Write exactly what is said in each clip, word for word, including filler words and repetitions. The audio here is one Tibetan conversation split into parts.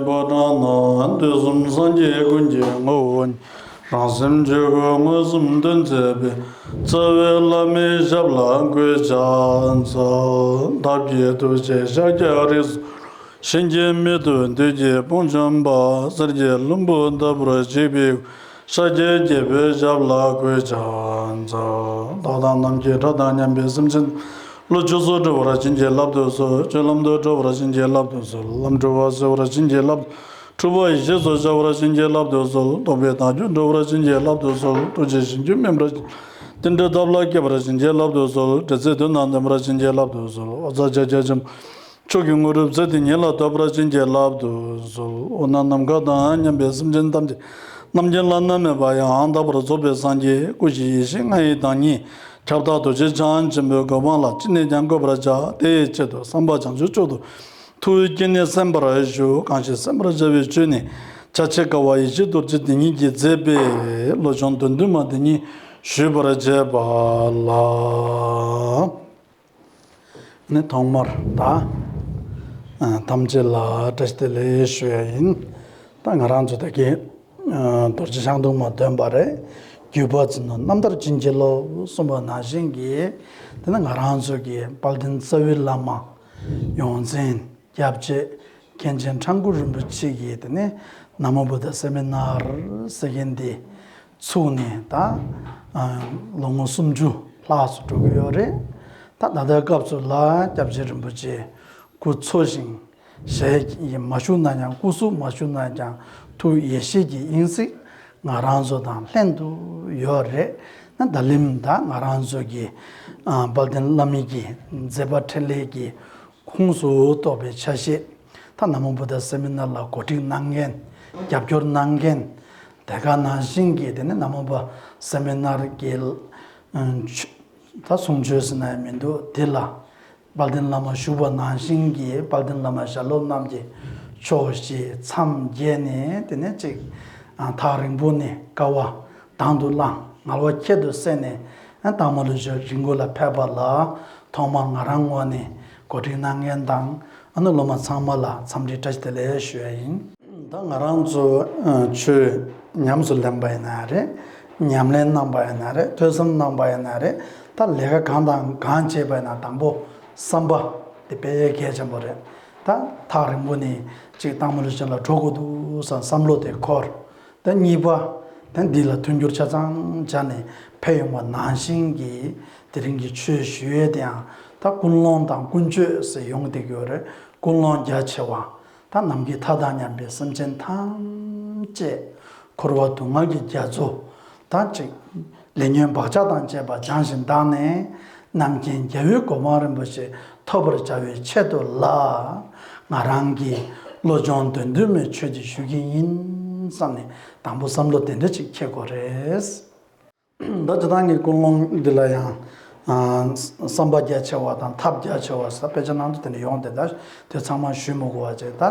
པོ་དང་ནི། དུས་གསུམ་སངས་རྒྱས་ཀུན་གྱི་ངོ་བོ་ཉིད། རང་སེམས་ཆོས་སྐུ་མངོན་སུམ་སྟོན་མཛད་པའི། རྩ་བའི་བླ་མའི་ཞབས་ལ་གུས་ཕྱག་འཚལ། ཐབས་མཁས་ཐུགས་རྗེའི་ཤཱཀྱ་རིགས་སུ། གཤིན་རྗེའི་མེ་ཏོག་བདུད་ཀྱི་དཔུང་འཇོམས་པ། གསེར་གྱི་ལྷུན་པོ་ལྟ་བུར་བརྗིད་པའི། ཤཱཀྱའི་རྒྱལ་པོའི་ཞབས་ལ་གུས་ཕྱག་འཚལ། བདག་དང་ནམ་མཁའི་ཁྲག་དང་མཉམ་པའི་སེམས་ཅན། བློ་ཆོས་སུ་འགྲོ་བར་བྱིན་གྱིས་བརླབ་ཏུ་གསོལ། ཆོས་ལམ་དུ་འགྲོ་བར་བྱིན་གྱིས་བརླབ་ཏུ་གསོལ། ལམ་འཁྲུལ་བ་སེལ་བར་བྱིན་གྱིས་བརླབ་ཏུ། འཁྲུལ་པ་ཡེ་ཤེས་སུ་སྦྱར་བར་བྱིན་གྱིས་བརླབ་ཏུ་གསོལ། རྟོགས་པའི་དལ་འབྱོར་འགྲུབ་པར་བྱིན་གྱིས་བརླབ་ཏུ་གསོལ། ཐུགས་རྗེས་ཞིང་རྒྱུད་སྨིན་པར། རྟེན་འབྲེལ་ཐབས་ལ་མཁས་པར་བྱིན་གྱིས་བརླབ་ཏུ་གསོལ། འབྲེལ་ཚད་དོན་དང་ལྡན་པར་བྱིན་གྱིས་བརླབ་ཏུ་གསོལ། ཨོ་ཙ་ཙ་ཙ་ཙམ། མཆོག་གི་དངོས་གྲུབ་ཚེ་འདི་ཉིད་ལ་ཐོབ་པར་བྱིན་གྱིས་བརླབ་ཏུ་གསོལ། འོ་ན་ནམ་མཁའ་དང་མཉམ་པའི་སེམས་ཅན་ཐམས་ཅད་རྣམ་མཁྱེན་བླ་ན་མེད་པ་ཡང་དག་པར་རྫོགས་པའི་སངས་རྒྱས་སྐུ་བཞི་ཡེ་ཤེས་ལྔ་ཡི་བདག་ཉིད་ཁྱབ་བདག་རྡོ་རྗེ་འཆང་ཆེན་པོའི་གོ་འཕང་ལ་ཅི་ནས་ཀྱང་འགོད་པར་བྱ། དེའི་ཆེད་དུ་བསམ་པ་བྱང་ཆུབ་མཆོག་ཏུ་ཐུགས་བསྐྱེད་ནས་གསན་པར་ཞུ། གང་ཞིག་གསན་པར་བྱ་བའི་ཆོས་ནི། ཕྱག་ཕྱི་དཀའ་བ་ཡེ་ཤེས་རྡོ་རྗེ་དེ་ཉིད་ཀྱིས་མཛད་པའི་བློ་སྦྱོང་དོན་བདུན་མ་དེ་ཉིད་ཞུས་པར་བྱེད་པ་ལ། ནི་ཐོག་མར་ད་ཨ་ཐམས་ཅད་ལ་བཀྲ་ཤིས་བདེ་ལེགས་ཞུ་ཡ་ཡིན། ད་ང་རང་ཚོ་ད་གིན་ཨ་རྡོ་རྗེ་འཆང་ཐུན་མ་འདོན་པ་རེད། བརྒྱུད་པ་འཛིན་ནོ་རྣམ་ཐར་བྱིན་གྱིས་རློབས་གསུངས་པ་ནང་བཞིན་གྱི། དེ་ནི་ང་རང་ཚོ་གི་དཔལ་ལྡན་རྩ་བའི་བླ་མ་ཡོངས་འཛིན་སྐྱབས་རྗེ་མཁན་ཆེན་ཁྲ་འགུ་རིན་པོ་ཆེ་གིས་དེ་ནི་ན་མོ་བུདྡྷ་སེ་མི་ནར་ཟེར་མཁན་འདི་ཚུགས་ནས་ད་ཨ་ལོ་ངོ་སུམ་ཅུ་ལྷག་ཙམ་འགྲོ་གི་ཡོད་རེད། ད་ད་ལྟའི་སྐབས་སུ་ལ་སྐྱབས་རྗེ་རིན་པོ་ཆེ་སྐུ་འཚོ་ཞིང་ཞལ་མ་བཞུགས་ན་ཡང་སྐུ་གཟུགས་མ་བཞུགས་ན་ཀྱང་ཐུགས་ཡེ་ཤེས་ཀྱི་དབྱིངས་གཟིགས་ང་རང་ཚོ་དང་ལྷན་དུ་ཡོད་རེད། ད་ད་ལན་ད་ང་རང་ཚོ་གི་ཨ་དཔལ་ལྡན་བླ་མའི་གི་མཛད་པ་འཕྲིན་ལས་ཀྱི་ཁོངས་སུ་གཏོགས་པའི་ཆ་ཤས། ད་ན་མོ་བུདྡྷ་སེ་མི་ནར་ལ་གོ་སྒྲིག་གནང་མཁན། རྒྱབ་སྐྱོར་གནང་མཁན། དེ་ག་ནང་བཞིན་གྱི་དེ་ནི་ན་མོ་བུདྡྷ་སེ་མི་ནར་གྱི་ཨ་ཆོས་ད་གསུང་ཆོས་ཟེར་ན་ཡང་མི་འདུག་དེ་ལ་དཔལ་ལྡན་བླ་མ་བཞུགས་པ་ནང་བཞིན་གྱི་དཔལ་ལྡན་བླ་མ་ཞལ་སློབ་རྣམས་ཀྱི་ཆོག་ཤེས་མཚམས་བརྒྱད་ནས་དེ་ནས་གཅིག་ཨ་ཐག་རིང་པོ་ནས་དཀའ་བ་དང་དུ་བླངས་ངལ་བ་ཁྱད་དུ་བསད་ནས་ཨ་སྟག་མོ་ལུང་བྱོན་རི་མགོ་ལ་ཕེབས་པ་ལ་ཐོག་མར་ང་རང་ངོས་ནས་གོ་སྒྲིག་གནང་མཁན་དང་ཨ་ནུ་སློབ་མ་ཚང་མ་ལ་འཚམས་འདྲི་བཀྲ་ཤིས་བདེ་ལེགས་ཞུ་ཡ་ཡིན། ད་ང་རང་ཚོ་ཨ་ཆོས་ཉམས་སུ་ལེན་པ་ཡིན་ན་རེད། ཉམས་ལེན་གནང་པ་ཡིན་ན་རེད། ཐོས་བསམ་གནང་པ་ཡིན་ན་རེད། ད་ལས་ཀ་གང་དང་གང་བྱེད་པ་ཡིན་ན་དང་པོ་བསམ་པ་དེ་དཔེ་གལ་ཆེན་པོ་རེད། ད་ཐག་རིང་པོ་ནས་ཅིག་སྟག་མོ་ལུང་བྱོན་ལ་འགྲོ་དགོས་འདུག་བསམ་བསམ་བློ་དེ་འཁོར། ད་གཉིས་པ། ད་འདི་ལ་མཐུན་འགྱུར་ཆ་ཚང་བྱས་ནས་ཕེབས་ཡོང་བ་ནང་བཞིན་གྱི་དེ་རིང་གི་ཆོས་ཞུ་ཡས་དེའང་ད་ཀུན་སློང་དང་ཀུན་སྤྱོད་ཟེར་ཡོང་བསྡད་ཀྱི་ཡོད་རེད། ཀུན་སློང་རྒྱ་ཆེ་བ། ད་ནམ་མཁའི་མཐའ་དང་མཉམ་པའི་སེམས་ཅན་ཐམས་ཅད་འཁོར་བ་སྡུག་བསྔལ་གྱི་རྒྱ་མཚོ་ད་ཅིག་ལས་ཉོན་བག་ཆགས་དང་བཅས་པ་སྦྱང་ཞིང་དག་ནས་རྣམ་མཁྱེན་རྒྱལ་བའི་གོ་འཕང་རིན་པོ་ཆེ་ཐོབ་པར་བྱ་བའི་ཆེད་དུ་ལ་ང་རང་གིས་བློ་སྦྱོང་དོན་བདུན་མའི་ཆོས་འདི་ཞུ་གི་ཡིན་བསམ་ནས་དང་པོ་བསམ་བློ་དེ་འདྲ་ཅིག་འཁྱེར་དགོས་རེད། ད་སྤྱིར་བཏང་གི་ཀུན་སློང་འདི་ལ་ཡང་ཨ་བསམ་པ་རྒྱ་ཆེ་བ་དང་ཐབས་རྒྱ་ཆེ་བ་ཟེར་དཔེ་ཆ་ནང་དུ་དེ་འདྲ་ཡོང་དེ་ད་དེ་ཚང་མ་ཞུས་མི་དགོས་པ་བྱས། ད་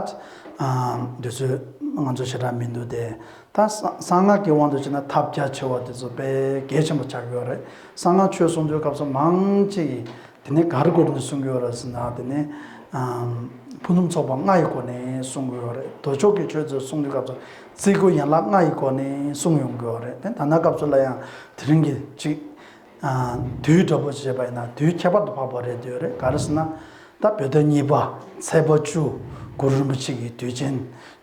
ཨ་དུས་ཚོད་ང་ཚོ་ཞེ་དྲག་མི་འདུག་སྟེ། ད་གསང་སྔགས་ཀྱི་དབང་དུ་བྱས་ན་ཐབས་རྒྱ་ཆེ་བ་དེ་ཚོ་དཔེ་གལ་ཆེན་པོ་ཆགས་ཀྱི་ཡོད་རེད། གསང་སྔགས་ཆོས་གསུང་དུས་སྐབས་སུ་མང་ཆེ་གིས་དེ་ནས་ག་རེ་གོ་རིམ་ནས་གསུང་གི་ཡོད་རེད་ཟེར་ན། དེ་ནས་ཨམ་ཕུན་སུམ་ཚོགས་པ་ལྔ་ཡི་སྒོ་ནས་གསུང་གི་ཡོད་རེད། མདོ་ཕྱོགས་ཀྱི་ཆོས་ཚོ་གསུང་དུས་སྐབས་སུ་ཚིག་གུ་ཡན་ལག་ལྔ་ཡི་སྒོ་ནས་གསུང་ཡོང་གི་ཡོད་རེད། དེ་ད་ལྟ་སྐབས་སུ་ལ་ཡང་དེ་རིང་གི་ཅིག་ཨ་དུས་འདྲ་པོ་བྱས་པ་ཡིན་ན་དུས་ཁྱད་པར་དུ་འཕགས་པ་རེད་འདོད་རེད། ག་རེ་ཟེར་ན། ད་བོད་ཟླ་གཉིས་པ་ཚེས་པ་བཅུ་གུ་རུ་རིན་པོ་ཆེ་གི་དུས་ཆེན།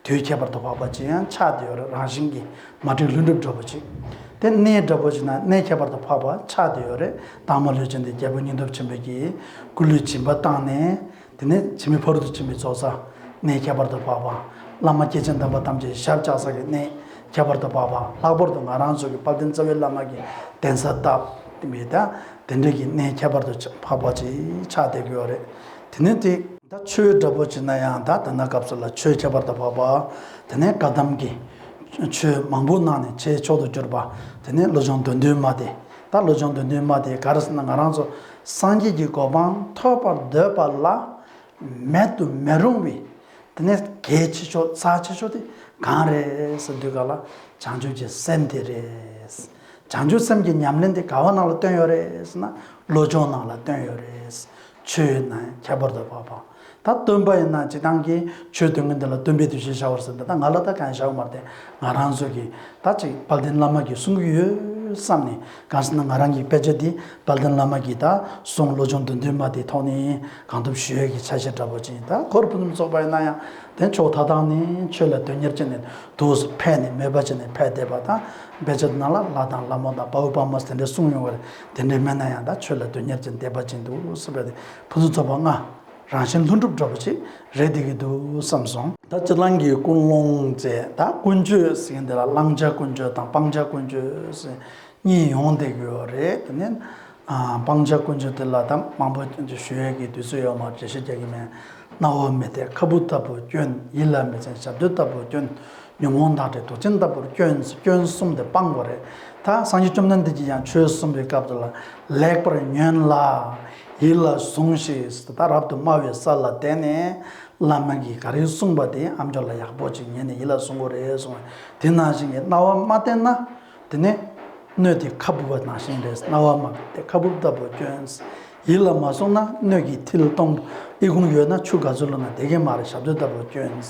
དུས་ཁྱད་པར་དུ་འཕགས་པ་ཅིག་ཡང་ཆགས་བསྡད་ཡོད་རེད། རང་བཞིན་གྱིས་མ་བསྒྲིགས་ལྷུན་གྲུབ་འདྲ་པོ་ཅིག་དེ་གནས་འདྲ་པོ་ཅིག་ན་གནས་ཁྱད་པར་དུ་འཕགས་པ་ཆགས་བསྡད་ཡོད་རེད། སྟག་མོ་ལུང་བྱོན་དེ་རྒྱལ་པོ་སྙིང་སྟོབས་ཆེན་པོ་གི་སྐུ་ལུས་སྦྱིན་པ་བཏང་ནས། དེ་ནས་འཆི་མེད་ཕ་རོལ་ཏུ་ཕྱིན་པའི་རྫོགས་སངས་གནས་ཁྱད་པར་དུ་འཕགས་པ། བླ་མ་སྐྱེས་ཆེན་དམ་པ་ཐམས་ཅད་ཞབས་བཅགས་ས་གི་གནས་ཁྱད་པར་དུ་འཕགས་པ། ལྷག་པར་དུ་ང་རང་ཚོ་གི་དཔལ་ལྡན་རྩ་བའི་བླ་མ་གི་གདན་ས་བཏབ་དེ་མི་ད་དེ་འདྲ་གི་གནས་ཁྱད་པར་དུ་འཕགས་པ་ཅིག་ཆགས་བསྡད་ཀྱི་ཡོད་རེད། དེ་ནས་དེ། ད་ཆོས་འདྲ་པོ་བྱས་ན་ཡང་ད་ད་ལྟ་སྐབས་སུ་ལ་ཆོས་ཁྱད་པར་དུ་འཕགས་པ། དེ་ནས་བཀའ་གདམས་ཀྱི་ཆོས་མང་པོ་གནང་ནས་ཆེས་མཆོག་ཏུ་གྱུར་པ། དེ་ནས་བློ་སྦྱོང་དོན་བདུན་མ་དེ། ད་བློ་སྦྱོང་དོན་བདུན་མ་དེ་ག་རེ་ཟེར་ན། ང་རང་ཚོ་སངས་རྒྱས་ཀྱི་གོ་འཕང་ཐོབ་པར་འདོད་པ་ལ་མེད་དུ་མི་རུང་བའི་དེ་ནས་གལ་ཆེ་ཤོས་རྩ་ཆེ་ཤོས་དེ་གང་རེད་ཟེར་དུས་ག་ལ་བྱང་ཆུབ་ཀྱི་སེམས་དེ་རེད། བྱང་ཆུབ་སེམས་ཀྱི་ཉམས་ལེན་དེ་ག་བ་ནང་ལ་བསྟན་ཡོད་རེད་ཟེར་ན། བློ་སྦྱོང་ནང་ལ་བསྟན་ཡོད་རེད། ཆོས་ནང་ཁྱད་པར་དུ་འཕགས་པ། ད་སྟོན་པ་ཡིན་ན་སྤྱིར་བཏང་གི་ཆོས་སྟོན་མཁན་དེ་ལ་སྟོན་པའི་དུས་ཆེན་བྱ་བར་ཟེར་འདི་ད་ང་ལ་ད་གང་བྱ་བ་མ་རེད་དེ། ང་རང་ཚོ་གི་ད་ཅིག་དཔལ་ལྡན་བླ་མ་གིས་གསུང་གི་ཡོད་བསམ་ནས། གང་ཟེར་ན་ང་རང་གི་དཔེ་ཆ་འདི་དཔལ་ལྡན་བླ་མ་གི་ད་གསུང་བློ་སྦྱོང་དོན་བསྡུས་མ་དེ་ཐོག་ནས་གང་ཐུབ་ཞུ་ཡས་ཀྱི་ཆ་ཤས་འདྲ་པོ་ཅིག་ཡིན། ད་ཁོར་ཕུན་སུམ་ཚོགས་པ་ཡིན་ན་ཡང་དེ་ཕྱོགས་མཐའ་དག་ནས་ཆོས་ལ་དོན་གཉེར་བྱས་ནས་དུ་ཕེབས་ནས་མོས་པ་བྱས་ནས་ཕེབས་བསྡད་པ་དང་། དཔེ་ཆ་ནང་ལ་ལྷ་དང་ལྷ་མོ་དང་དཔའ་བོ་དཔའ་མོ་དེ་འདྲས་གསུངས་ཡོང་བ་རེད། དེ་འདྲས་མེད་ན་ཡང་ད་ཆོས་ལ་དོན་གཉེར་བྱས་ནས་བསྡད་པ་ཅིག་འདུག་ཟེར་བས་དེ་ཕུན་སུམ་ཚོགས་པ་ལྔ། རང་གཞན་ལྷུན་གྲུབ་འདྲ་པོ་ཅིག་རེད་བསྡད་ཀྱི་འདུག་བསམ་སོང་། ད་སྤྱིར་བཏང་གི་ཀུན་སློང་བྱས་ད་ཀུན་སྤྱོད་ཟེར་མཁན་དེ་ལ་བླང་བྱ་ཀུན་སྤྱོད་དང་སྤང་བྱ་ཀུན་སྤྱོད་ཟེར་གཉིས་ཡོང་བསྡད་ཀྱི་ཡོད་རེད། དེ་ནས་ཨ་སྤང་བྱ་ཀུན་སྤྱོད་དེ་ལ་ད་མང་པོ་ཞུ་ཡས་ཀྱི་དུས་ཚོད་ཡོད་མ་རེད། འགྲེལ་བཤད་རྒྱག་གི་མེད། རྣ་བ་མི་གཏད་ཁ་སྦུབ་ལྟ་བུར་སྐྱོན། ཡིད་ལ་མི་འཛིན་ཞབས་རྡོལ་ལྟ་བུར་སྐྱོན། ཉོན་མོངས་དང་བྲལ་དུག་ཅན་ལྟ་བུར་སྐྱོན། སྐྱོན་གསུམ་དེ་སྤང་དགོས་རེད། ད་སངས་རྒྱས་བཅོམ་ལྡན་འདས་ཀྱིས་ཡང་ཆོས་གསུངས་པའི་སྐབས་དེ་ལ་ལེགས་པར་ཉོན་ལ། ཡིད་ལ་ཟུངས་ཤིག་ད་རབ་ཏུ་དམའ་བའི་ས་ལ་བསྡད་ནས་བླ་མ་གིས་ག་རེ་གསུངས་པ་དེ་ཨ་མཆོག་ལ་ཡག་པོ་ཅིག་ཉན་ནས་ཡིད་ལ་ཟུངས་དགོས་རེད་གསུངས། དེ་ནང་བཞིན་གྱི་རྣ་བ་མ་གཏད་ན་དེ་ནས་སྣོད་དེ་ཁ་སྦུབ་པ་ནང་བཞིན་རེད། རྣ་བ་མ་གཏད་ཁ་སྦུབ་ལྟ་བུར་སྐྱོན། ཡིད་ལ་མ་ཟུངས་ན་སྣོད་ཀྱི་མཐིལ་སྟོང་ཨི་ཁུང་ཡོད་ན་ཆུ་ག་ཚོད་བླུགས་ན་བསྡད་ཀྱི་མ་རེད། ཞབས་རྡོལ་ལྟ་བུར་སྐྱོན།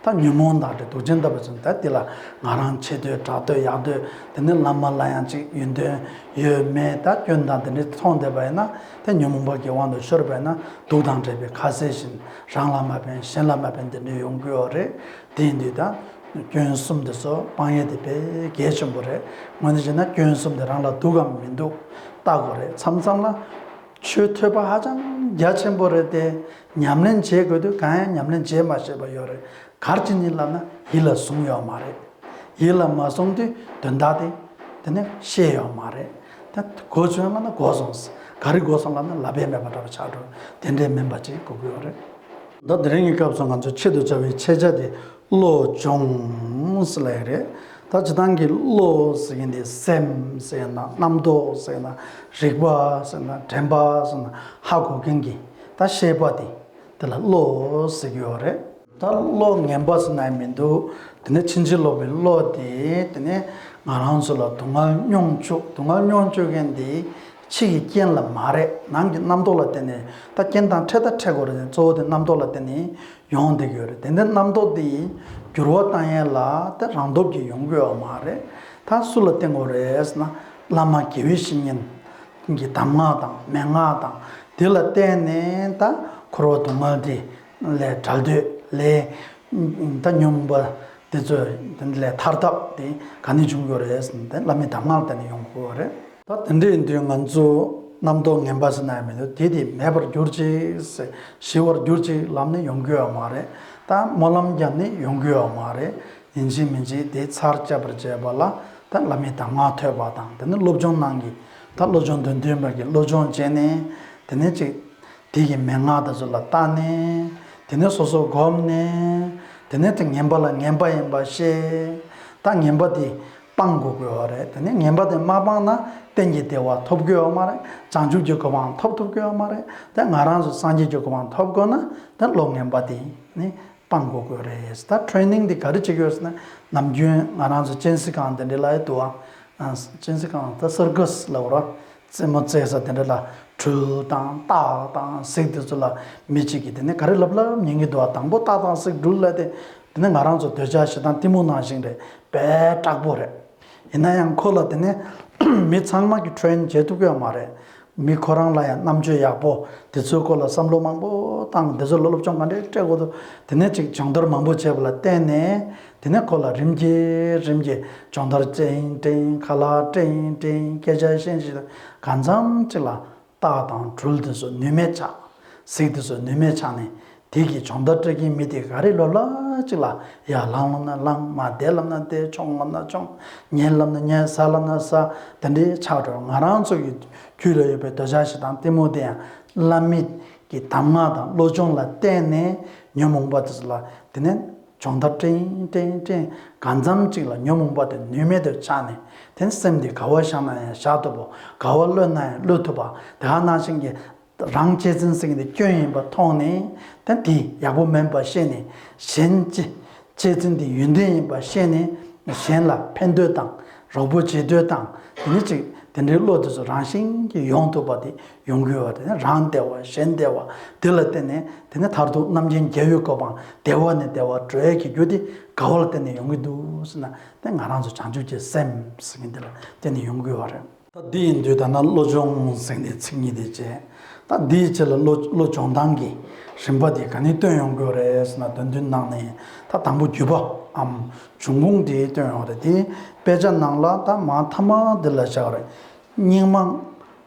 ད་ཉོན་མོངས་དང་བྲལ་དུག་ཅན་ལྟ་བུར་སྐྱོན། ད་དེ་ལ་ང་རང་ཆེ་འདོད་དྲག་འདོད་ཡག་འདོད་དེ་ནས་བླ་མ་ལ་ཡང་ཅིག་ཡོན་ཏན་ཡོད་མེད་ད་སྐྱོན་དང་དེ་འདྲའི་མཐོང་བསྡད་པ་ཡིན་ན་དེ་ཉོན་མོངས་པ་གི་དབང་དུ་ཤོར་བ་ཡིན་ན་དུག་དང་འདྲ་བའི་ཁ་ཟས་བཞིན་རང་ལ་མ་ཕན་གཞན་ལ་མ་ཕན་དེ་འདྲའི་ཡོང་གི་ཡོད་རེད། དེ་ཡིན་དུས་ད་སྐྱོན་གསུམ་དེ་ཚོ་སྤང་ཡས་དེ་དཔེ་གལ་ཆེན་པོ་རེད། དངོས་གནས་བྱས་ན་སྐྱོན་གསུམ་དེ་རང་ལ་འདུག་གམ་མི་འདུག་བལྟ་དགོས་རེད། མཚམས་མཚམས་ལ་ཆོས་ཐོས་པ་ཧ་ཅང་རྒྱ་ཆེན་པོ་རེད་དེ། ཉམས་ལེན་བྱེད་དགོས་དུས་གང་ཡང་ཉམས་ལེན་བྱེད་མ་ཤེས་པ་ཡོད་རེད། ག་རེ་བྱས་ནས་ལབ་ན་ཡིད་ལ་བཟུང་ཡོད་མ་རེད། ཡིད་ལ་མ་བཟུང་དུས་དོན་དག་དེ་དེ་ནས་ཤེས་ཡོད་མ་རེད། ད་གོ་བྱུང་ལབ་ན་གོ་སོང་། ག་རེ་གོ་སོང་ལབ་ན་ལབ་ཡས་མེད་པ་འདྲ་པོ་ཆགས་འགྲོ། དེ་འདྲའི་མིན་པ་ཅིག་དགོས་ཀྱི་ཡོད་རེད། ད་དེ་རིང་གི་སྐབས་སུ་ང་ཚོས་ཆེད་དུ་བྱ་བའི་ཤེས་བྱ་དེ་བློ་སྦྱོང་ཟེར་ལབ་ཡ་རེད། ད་སྤྱིར་བཏང་གི་བློ་ཟེར་མཁན་དེ་སེམས་ཟེར་ན་རྣམ་རྟོག་ཟེར་ན་རིག་པ་ཟེར་ན་དྲན་པ་ཟེར་ན་ཧ་གོ་མཁན་གྱི་ད་ཤེས་པ་དེ་དེ་ལ་བློ་ཟེར་གྱི་ཡོད་རེད། ད་བློ་ངན་པ་ཟེར་ན་ཡང་མི་འདུག་དེ་ནས་ཕྱིན་ཅི་ལོག་པའི་བློ་དེ་དེ་ནས་ང་རང་ཚོ་ལ་སྡུག་བསྔལ་མྱོང་བཅུག་སྡུག་བསྔལ་མྱོང་བཅུག་མཁན་དེ་ཕྱི་ཡི་རྐྱེན་ལ་མ་རེད། ནང་གི་རྣམ་རྟོག་ལ་བརྟེན་ནས། ད་རྐྱེན་དང་འཕྲད་ད་འཕྲད་དགོས་རེད། གཙོ་བོ་དེ་རྣམ་རྟོག་ལ་བརྟེན་ནས་ཡོང་བསྡད་ཀྱི་ཡོད་རེད། དེ་འདྲའི་རྣམ་རྟོག་དེ་འགྱུར་བ་གཏོང་ཡས་ལ་དེ་རང་སྟོབས་ཀྱིས་ཡོང་གི་ཡོད་མ་རེད། ད་སུ་ལ་བརྟེན་དགོས་རེད་ཟེར་ན་བླ་མ་དགེ་བའི་བཤེས་གཉེན་གྱི་གདམས་ངག་དང་མན་ངག་དང་དེ་ལ་བརྟེན་ནས་ད་འཁོར་བ་སྡུག་བསྔལ་དེ་ལས་བྲལ་འདོད་ལས། ད་ཉོན་མོངས་པ་དེ་ཚོ་དེ་འདི་ལས་ཐར་ཐབས་དེ་ག་ནས་འབྱུང་དགོས་རེད་ཟེར་ན་དེ་བླ་མའི་གདམས་ངག་ལ་བརྟེན་ནས་ཡོང་དགོས་རེད། ད་དེ་འདྲ་ཡིན་དུས་ང་ཚོ་རྣམ་རྟོག་ངན་པ་ཟེར་ན་ཡང་མི་འདུག་དེ་དེ་མེད་པར་གྱུར་ཅིག་ཟེར་ཞི་བར་གྱུར་ཅིག་ལབ་ནས་ཡོང་གི་ཡོད་མ་རེད། ད་སྨོན་ལམ་བརྒྱབ་ནས་ཡོང་གི་ཡོད་མ་རེད། ཡིན་གཅིག་མིན་གཅིག་དེ་ཚར་བཅད་པར་བྱས་པ་ལ་ད་བླ་མའི་གདམས་ངག་ཐོས་པ་དང་དེ་ནས་སློབ་སྦྱོང་གནང་གི་ད་སློབ་སྦྱོང་དོན་མཐུན་པ་གི་སློབ་སྦྱོང་བྱས་ནས་དེ་ནས་ཅིག་དེ་གི་མན་ངག་དེ་ཚོ་ལ་བལྟ་ནས། དེ་ནས་སོ་སོ་བསྒོམས་ནས། དེ་ནས་དེ་ངན་པ་ལ་ངན་པ་ཡིན་པ་ཤེས། ད་ངན་པ་དེ་སྤང་དགོས་ཀྱི་ཡོད་རེད། དེ་ནས་ངན་པ་དེ་མ་སྤངས་ན་གཏན་གྱི་བདེ་བ་ཐོབ་ཀྱི་ཡོད་མ་རེད། བྱང་ཆུབ་ཀྱི་གོ་འཕང་ཐོབ་ཐུབ་ཀྱི་ཡོད་མ་རེད། དེ་ང་རང་ཚོ་སངས་རྒྱས་ཀྱི་གོ་འཕང་ཐོབ་དགོས་ན་དེ་བློ་ངན་པ་དེ་ནི་སྤང་དགོས་ཀྱི་ཡོད་རེད། ད་ཊེ་རེ་ནིང་དེ་ག་རེ་བྱེད་ཀྱི་ཡོད་ཟེར་ན་ནམ་རྒྱུན་ང་རང་ཚོ་གཅན་གཟན་ཁང་དེ་འདྲ་ལ་ཡོད་དུ་བ། གཅན་གཟན་ཁང་ད་སར་ཀ་སི་ལབ་ར། རྩེད་མོ་རྩེ་ས་དེ་འདྲ་ལ་སྦྲུལ་དང་སྟག་དང་གཟིག་དེ་ཚོ་ལ་མི་གཅིག་གིས་དེ་ནས་ག་རེ་ལབ་ལབ་ཉན་གྱི་འདུག་ཨ། དང་པོ་སྟག་དང་གཟིག་སྦྲུལ་ལབ་དེ་དེ་ནས་ང་རང་ཚོ་འདོད་ཆགས་ཞེ་སྡང་གཏི་མུག་ནང་བཞིན་རེད། དཔེ་དྲག་པོ་རེད། ཡིན་ན་ཡང་ཁོ་ལ་དེ་ནས་མི་ཚང་མ་གིས་ཊེ་རེན་བྱེད་ཐུབ་ཀྱི་ཡོད་མ་རེད། མི་ཁོ་རང་ལ་ཡང་རྣམ་དཔྱོད་ཡག་པོ་དེ་ཚོའི་སྐོར་ལ་བསམ་བློ་མང་པོ་བཏང་དེ་ཚོ་ལ་སློབ་སྦྱོང་ག་འདྲས་སྤྲད་དགོས་འདུག་དེ་ནས་ཅིག་སྦྱོང་བརྡར་མང་པོ་བྱས་པ་ལ་བརྟེན་ནས། དེ་ནས་ཁོ་ལ་རིམ་གྱིས་རིམ་གྱིས་སྦྱོང་བརྡར་སྤྲད་ཡིན་སྤྲད་ཡིན། ཁ་ལག་སྤྲད་ཡིན་སྤྲད་ཡིན། སྐད་ཆ་བཤད་ཡིན་བཤད་ཡིན། གང་འཚམ་ཅིག་ལ་སྟག་དང་སྦྲུལ་དེ་ཚོ་ནུས་མེད་ཆགས། གཟིག་དེ་ཚོ་ནུས་མེད་ཆགས་ནས་དེ་གི་སྦྱོང་བརྡར་སྤྲད་མཁན་མི་དེ་ག་རེ་ལབ་ལབ་ཅིག་ལ་ཡར་ལངས་ལབ་ན་ལངས། མར་བསྡད་ལབ་ན་བསྡད། མཆོངས་ལབ་ན་མཆོངས། ཉལ་ལབ་ན་ཉལ། ཟ་ལབ་ན་ཟ། དེ་འདྲའི་ཆགས་འགྲོ། ང་རང་ཚོ་གི་རྒྱུད་ལ་ཡོད་པའི་འདོད་ཆགས་ཞེ་སྡང་གཏི་མུག་དེ་ཡང་བླ་མའི་གི་གདམས་ངག་དང་བློ་སྦྱོང་ལ་བརྟེན་ནས་ཉོན་མོངས་པ་དེ་ཚོ་ལ་དེ་ནས་སྦྱོང་བརྡར་སྤྲད་ཡིན་སྤྲད་ཡིན་སྤྲད་ཡིན། གང་འཚམ་ཅིག་ལ་ཉོན་མོངས་པ་དེ་ནུས་མེད་དུ་ཆགས་ནས་དེ་ནས་སེམས་དེ་ག་བ་བཞག་ན་ཡང་བཞག་ཐུབ་པོ། ག་བ་གློད་ན་ཡང་གློད་ཐུབ་པ། དེ་ག་ནང་བཞིན་གྱི་རང་གཅེས་འཛིན་ཟེར་མཁན་དེ་སྐྱོན་ཡིན་པ་མཐོང་ནས་དེ་དེ་ཡག་པོ་མིན་པ་ཤེས་ནས། གཞན་གཅེས་གཅེས་འཛིན་དེ་ཡོན་ཏན་ཡིན་པ་ཤེས་ནས་གཞན་ལ་ཕན་འདོད་དང་རོགས་པ་བྱེད་འདོད་དང་དེ་ནས་ཅིག་དེ་འདྲའི་བློ་དེ་ཚོ་རང་བཞིན་གྱིས་ཡོང་ཐུབ་པ་དེ་ཡོང་དགོས་པ་དེ་ནི་རང་བདེ་བ་གཞན་བདེ་བ་དེ་ལ་བརྟེན་ནས་དེ་ནི་མཐར་ཐུག་རྣམ་མཁྱེན་རྒྱལ་བའི་གོ་འཕང་བདེ་བ་ནས་བདེ་བར་འགྲོ་ཡས་ཀྱི་རྒྱུ་དེ་ག་བ་ལ་བརྟེན་ནས་ཡོང་གི་འདུག་ཟེར་ན། དེ་ང་རང་ཚོ་བྱང་ཆུབ་ཀྱི་སེམས་ཟེར་མཁན་དེ་ལ་བརྟེན་ནས་ཡོང་དགོས་པ་རེད། ད་འདི་ཡིན་དུས་ད་ནང་བློ་སྦྱོང་ཟེར་ནས་ཚིག་གཉིས་དེ་བྱས། ད་འདིའི་ཆེད་ལ་བློ་བློ་སྦྱོང་སྟངས་ཀྱི་རིམ་པ་དེ་ག་ནས་སྟོན་ཡོང་དགོས་རེད་ཟེར་ན། དོན་བདུན་ནང་ནས་ད་དང་པོ་བརྒྱུད་པའམ་འབྱུང་ཁུངས་དེ་སྟོན་ཡོང་རེད། དེ་དཔེ་ཆ་ནང་ལ་ད་མ་མཐའ་མ་འདི་ལ་བཞག་རེད། སྙིགས་མ་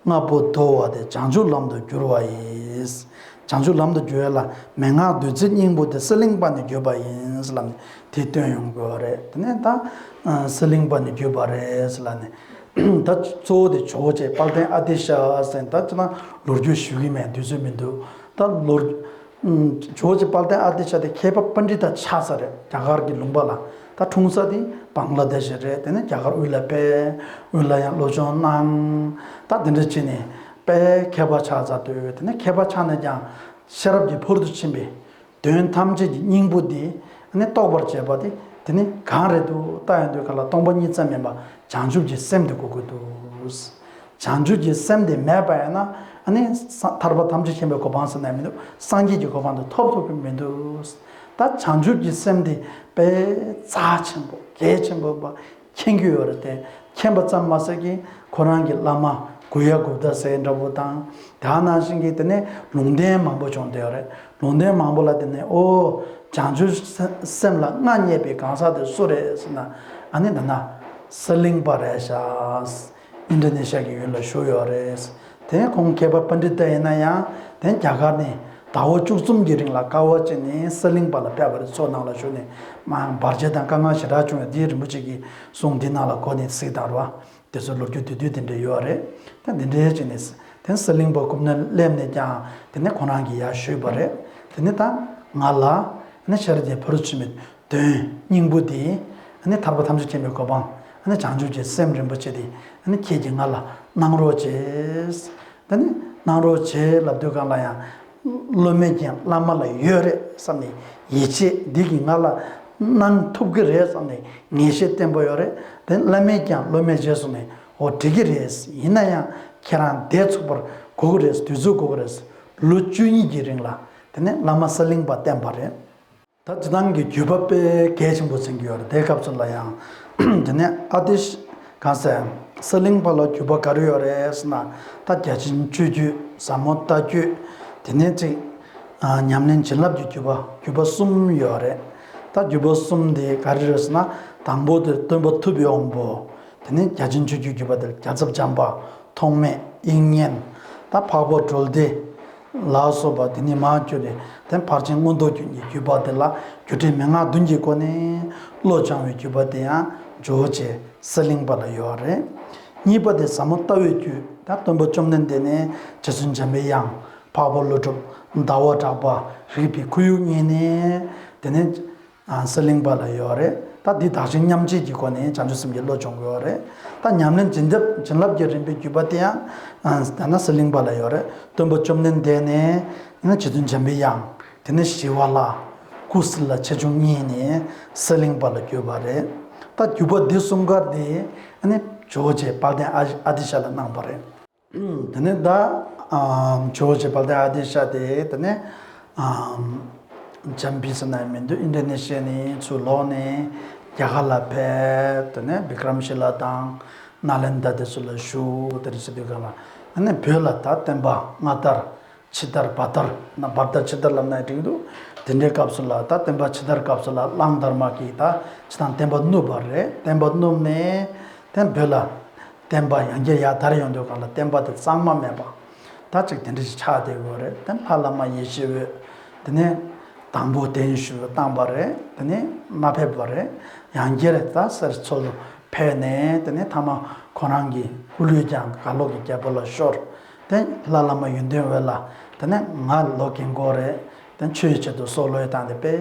ལྔ་པོ་དོར་བ་དེ་བྱང་ཆུབ་ལམ་དུ་བསྒྱུར་བ་ཡིན། བྱང་ཆུབ་ལམ་དུ་བསྒྱུར་ཡ་ལ་མན་ངག་བདུད་རྩིའི་སྙིང་པོ་དེ་གསེར་གླིང་པ་ནས་བརྒྱུད་པ་ཡིན་ལབ་ནས་དེ་སྟོན་ཡོང་དགོས་པ་རེད། དེ་ནས་ད་གསེར་གླིང་པ་ནས་བརྒྱུད་པ་རེད་ལབ་ནས། ད་གཙོ་བོ་དེ་ཇོ་བོ་རྗེ་དཔལ་ལྡན་ཨ་ཏི་ཤ་ཟེར། ད་ཅི་ན་ལོ་རྒྱུས་ཞུ་གི་མེད། དུས་ཚོད་མི་འདུག་ད་ལོ་ཇོ་བོ་རྗེ་དཔལ་ལྡན་ཨ་ཏི་ཤ་དེ་མཁས་པ་པཎྜི་ཏ་ཆགས་ས་རེད། རྒྱ་གར་གྱི་ལུང་པ་ལ། ད་འཁྲུངས་ས་དེ་བང་ལ་དེ་ཤ་རེད། དེ་ནས་རྒྱ་གར་དབུས་ལ་ཕེབས། དབུས་ལ་ཡང་སློབ་སྦྱོང་གནང་། ད་དེ་འདྲ་བྱས་ནས་དཔེ་མཁས་པ་ཆགས་ཚར་དུས། དེ་ནས་མཁས་པ་ཆགས་ནས་ཀྱང་ཤེས་རབ་ཀྱི་ཕ་རོལ་ཏུ་ཕྱིན་པའི་དོན་ཐམས་ཅད་ཀྱི་སྙིང་པོ་འདི་ནི་རྟོགས་པར་བྱེད་པ་དེ་དེ་ནི་གང་རེད་འདུག་ལྟ་ཡོང་དུས་ག་ལ་སྟོང་པ་ཉིད་ཙམ་མིན་པ་བྱང་ཆུབ་ཀྱི་སེམས་དེ་དགོས་ཀྱི་འདུག་བྱང་ཆུབ་ཀྱི་སེམས་དེ་མེད་པ་ཡིན་ན་ཨ་ནི་ས་ཐར་པ་ཐམས་ཅད་མཁྱེན་པའི་གོ་འཕང་ཟེར་ན་མི་འདུག་སངས་རྒྱས་ཀྱི་གོ་འཕང་དེ་ཐོབ་ཐུབ་ཀྱི་མི་འདུག་ད་བྱང་ཆུབ་ཀྱི་སེམས་དེ་དཔེ་རྩ་ཆེན་པོ་གལ་ཆེན་པོ་མཁྱེན་གྱི་ཡོད་རེད་དེ། མཁྱེན་པ་ཙམ་མ་ཟད་ཀྱི་ཁོ་རང་གི་བླ་མ་གུ་ཡ་གུཔྟ་ཟེར་འདྲ་པོ་དང་། དེ་ནང་བཞིན་གྱི་དེ་ནས་ལུང་བསྟན་མང་པོ་བྱུང་བསྡད་ཡོད་རེད། ལུང་བསྟན་མང་པོ་ལ་དེ་ནས་ཨོ་བྱང་ཆུབ་སེམས་ལ་མངའ་བརྙེས་པའི་གང་ཟག་དེ་སུ་རེད་ཟེར་ན། ཨ་ནི་ད་ན་གསེར་གླིང་པ་རེད་ཤག་ཨིན་ཌོ་ནེ་ཤི་ཡ་གི་ཡུལ་ལ་བཞུགས་ཡོད་རེད། དེ་ཁོང་མཁས་པ་པཎྜི་ཏ་ཡིན་ན་ཡང་དེ་རྒྱ་གར་ནས་ཟླ་བ་བཅུ་གསུམ་གྱི་རིང་ལ་དཀའ་བ་སྤྱད་ནས་གསེར་གླིང་པ་ལ་ཕེབས་པ་རེད། མཚོ་ནང་ལ་བཞུགས་ནས་མ་བར་ཆད་དང་དཀའ་ངལ་ཞེ་དྲག་བྱུང་བས། དེ་རིན་པོ་ཆེ་གི་གསུང་འདི་ནང་ལ་གོ་ནས་གཟིགས་དང་རོ། དེ་ཚོ་ལོ་རྒྱུས་དེ་དུས་དེ་འདྲ་ཡོད་རེད། ད་འདི་འདྲའི་བྱས་ནས་དེ་གསེར་གླིང་པ་སྐུ་ན་སླེབས་ནས་ཀྱང་དེ་ནས་ཁོ་རང་གིས་ཡར་ཞུས་པ་རེད། དེ་ནས་ད་ང་ལ་ནི་ཤེས་རབ་ཀྱི་ཕ་རོལ་ཏུ་ཕྱིན་པའི་དོན་སྙིང་པོ་དེ་ནི་ཐར་པ་ཐམས་ཅད་མཁྱེན་པའི་གོ་འཕང་ནི་བྱང་ཆུབ་ཀྱི་སེམས་རིན་པོ་ཆེ་དེ་ནི་ཁྱེད་ཀྱིས་ང་ལ་གནང་རོགས་བྱས། དེ་ནི་གནང་རོགས་བྱས་ལབ་དུས་སྒང་ལ་ཡང་སློབ་མས་ཀྱང་བླ་མ་ལ་ཡོད་རེད་བསམ་ནས་ཡིད་ཆེས་འདི་གིས་ང་ལ་གནང་ཐུབ་ཀྱི་རེད་བསམ་ནས་ངེས་ཤེས་བརྟན་པོ་ཡོད་རེད། དེ་བླ་མས་ཀྱང་སློབ་མའི་རྗེས་སུ་ནས་འོ་འགྲིག་གི་རེད། ཡིན་ན་ཡང་ཁྱེད་རང་བསྡད་ཚུགས་པར་དགོས་ཀྱི་རེད། དུས་ཚོད་དགོས་ཀྱི་རེད། ལོ་བཅུ་གཉིས་ཀྱི་རིང་ལ་དེ་ནས་བླ་མ་གསེར་གླིང་པ་བསྟེན་པ་རེད། ད་སྤྱིར་བཏང་གི་བརྒྱུད་པ་དཔེ་གལ་ཆེན་པོ་མཚོན་གྱི་ཡོད་རེད། དེའི་སྐབས་སུ་ལ་ཡང་དེ་ནས་ཨ་ཏི་ཤ་གང་ཟེར་གསེར་གླིང་པ་ལ་བརྒྱུད་པ་ག་རེ་ཡོད་རེད་ཟེར་ན། ད་བརྒྱ་བྱིན་སྤྱོད་བརྒྱུད། ཟབ་མོ་ལྟ་བརྒྱུད། དེ་ནས་ཅིག་ཨ་ཉམས་ལེན་བྱིན་རླབས་ཀྱི་བརྒྱུད་པ། བརྒྱུད་པ་གསུམ་ཡོད་རེད། ད་བརྒྱུད་པ་གསུམ་དེ་ག་རེ་རེད་ཟེར་ན། དང་པོ་དེ་སྟོན་པ་ཐུབ་པའི་དབང་པོ། དེ་ནས་བརྒྱ་བྱིན་སྤྱོད་བརྒྱུད་བརྒྱུད་པ་དེ་ལ་རྒྱལ་ཚབ་བྱམས་པ། ཐོགས་མེད། དབྱིག་གཉེན། ད་འཕགས་པ་གྲོལ་སྡེ་ལ་སོགས་པ། དེ་ནས་མར་བརྒྱུད་དེ་དེ་ཕར་ཕྱིན་མངོན་རྟོགས་རྒྱུད་གཉིས་བརྒྱུད་པ་དེ་ལ་སྒྱུ་འཕྲུལ་མན་ངག་བདུན་གྱི་སྒོ་ནས་བློ་སྦྱང་བའི་བརྒྱུད་པ་དེ་ཡང་ཇོ་བོ་རྗེ་གསེར་གླིང་པ་ལ་ཡོད་རེད། གཉིས་པ་དེ་ཟབ་མོ་ལྟ་བའི་བརྒྱུད། ད་སྟོན་པ་བཅོམ་ལྡན་འདས་ནས་རྗེ་བཙུན་འཇམ་པའི་དབྱངས། འཕགས་པ་ཀླུ་སྒྲུབ། ཟླ་བ་གྲགས་པ། རིག་པའི་ཁོར་ཡུག་གཉིས་ནས་དེ་ནས་ཨ་གསེར་གླིང་པ་ལ་ཡོད་རེད། ད་འདི་དག་ཅིང་མཉམ་རྗེས་ཀྱི་སྒོ་ནས་བྱང་ཆུབ་སེམས་ཀྱི་བློ་སྦྱོང་དགོས་རེད། ད་ཉམས་ལེན་བྱིན་རླབས་བྱིན་རླབས་ཀྱི་རིམ་པའི་བརྒྱུད་པ་དེ་ཡང་ཨ་ད་ན་གསེར་གླིང་པ་ལ་ཡོད་རེད། སྟོན་པ་བཅོམ་ལྡན་འདས་ནས་ཨ་ན་རྗེ་བཙུན་འཇམ་པའི་དབྱངས། དེ་ནས་ཞི་བ་ལྷ། ཀུ་སི་ལ། ཆེ་ཆུང་གཉིས་ནས་གསེར་གླིང་པ་ལ་བརྒྱུད་པ་རེད། ད་བརྒྱུད་པ་འདི་གསུམ་ཀ་དེ་ཨ་ནི་ཇོ་བོ་རྗེ་དཔལ་ལྡན་ཨ་ཨ་ཏི་ཤ་ལ་གནང་བ་རེད། དེ་ནས་ད་ཨ་ཇོ་བོ་རྗེ་དཔལ་ལྡན་ཨ་ཏི་ཤ་དེ་དེ་ནས་ཨ་འཇམ་པའི་ཟེར་ན་མི་འདུག་ཨིན་ཌོ་ནེ་ཤི་ཡ་ནས་ཚུར་ལོག་ནས་རྒྱ་གར་ལ་ཕེབས། དེ་ནས་བི་ཀྲམ་ཤི་ལ་དང་ནཱ་ལེནྡྲ་དེ་ཚོ་ལ་བཞུགས། དེ་འདྲ་བྱེད་དུས་སྒང་ལ་ཨ་ནི་བོད་ལ་ད་བསྟན་པ་སྔ་དར་ཕྱི་དར་བར་དར་ན། བར་དར་ཕྱི་དར་ལབ་ན་འགྲིག་འདུག་དེ་འདྲའི་སྐབས་སུ་ལ་ད་བསྟན་པ་ཕྱི་དར་སྐབས་སུ་ལ་གླང་དར་མ་གིས་ད་ཅི་དང་བསྟན་པ་བསྣུབས་པ་རེད། བསྟན་པ་བསྣུབས་ནས་དེ་བོད་ལ་བསྟན་པ་ཡང་བསྐྱར་ཡར་དར་ཡོང་དུས་སྒང་ལ་བསྟན་པ་དེ་གཙང་མ་མེད་པ་ད་ཅིག་དེ་འདྲ་ཞིག་ཆགས་བསྡད་ཡོད་རེད། དེ་ལྷ་བླ་མ་ཡེ་ཤེས་འོད། དེ་ནས་དང་པོ་གདན་ཞུ་བཏང་བ་རེད། དེ་ནས་མ་ཕེབས་པ་རེད། ཡང་བསྐྱར་ད་གསེར་མཚོ་ལ་ཕེབས་ནས་དེ་ནས་ཐ་མ་ཁོ་རང་གི་སྐུ་ལུས་ཀྱང་གར་ལོག་གི་རྒྱལ་པོ་ལ་ཤོར། དེ་ལྷ་བླ་མ་ཡོན་ཏན་འོད་ལ་དེ་ནས་ང་ལོ་རྒན་གོག་རེད། དེ་ཆོས་ཡི་ཆེད་དུ་སྲོག་བློས་བཏང་སྟེ་དཔེ་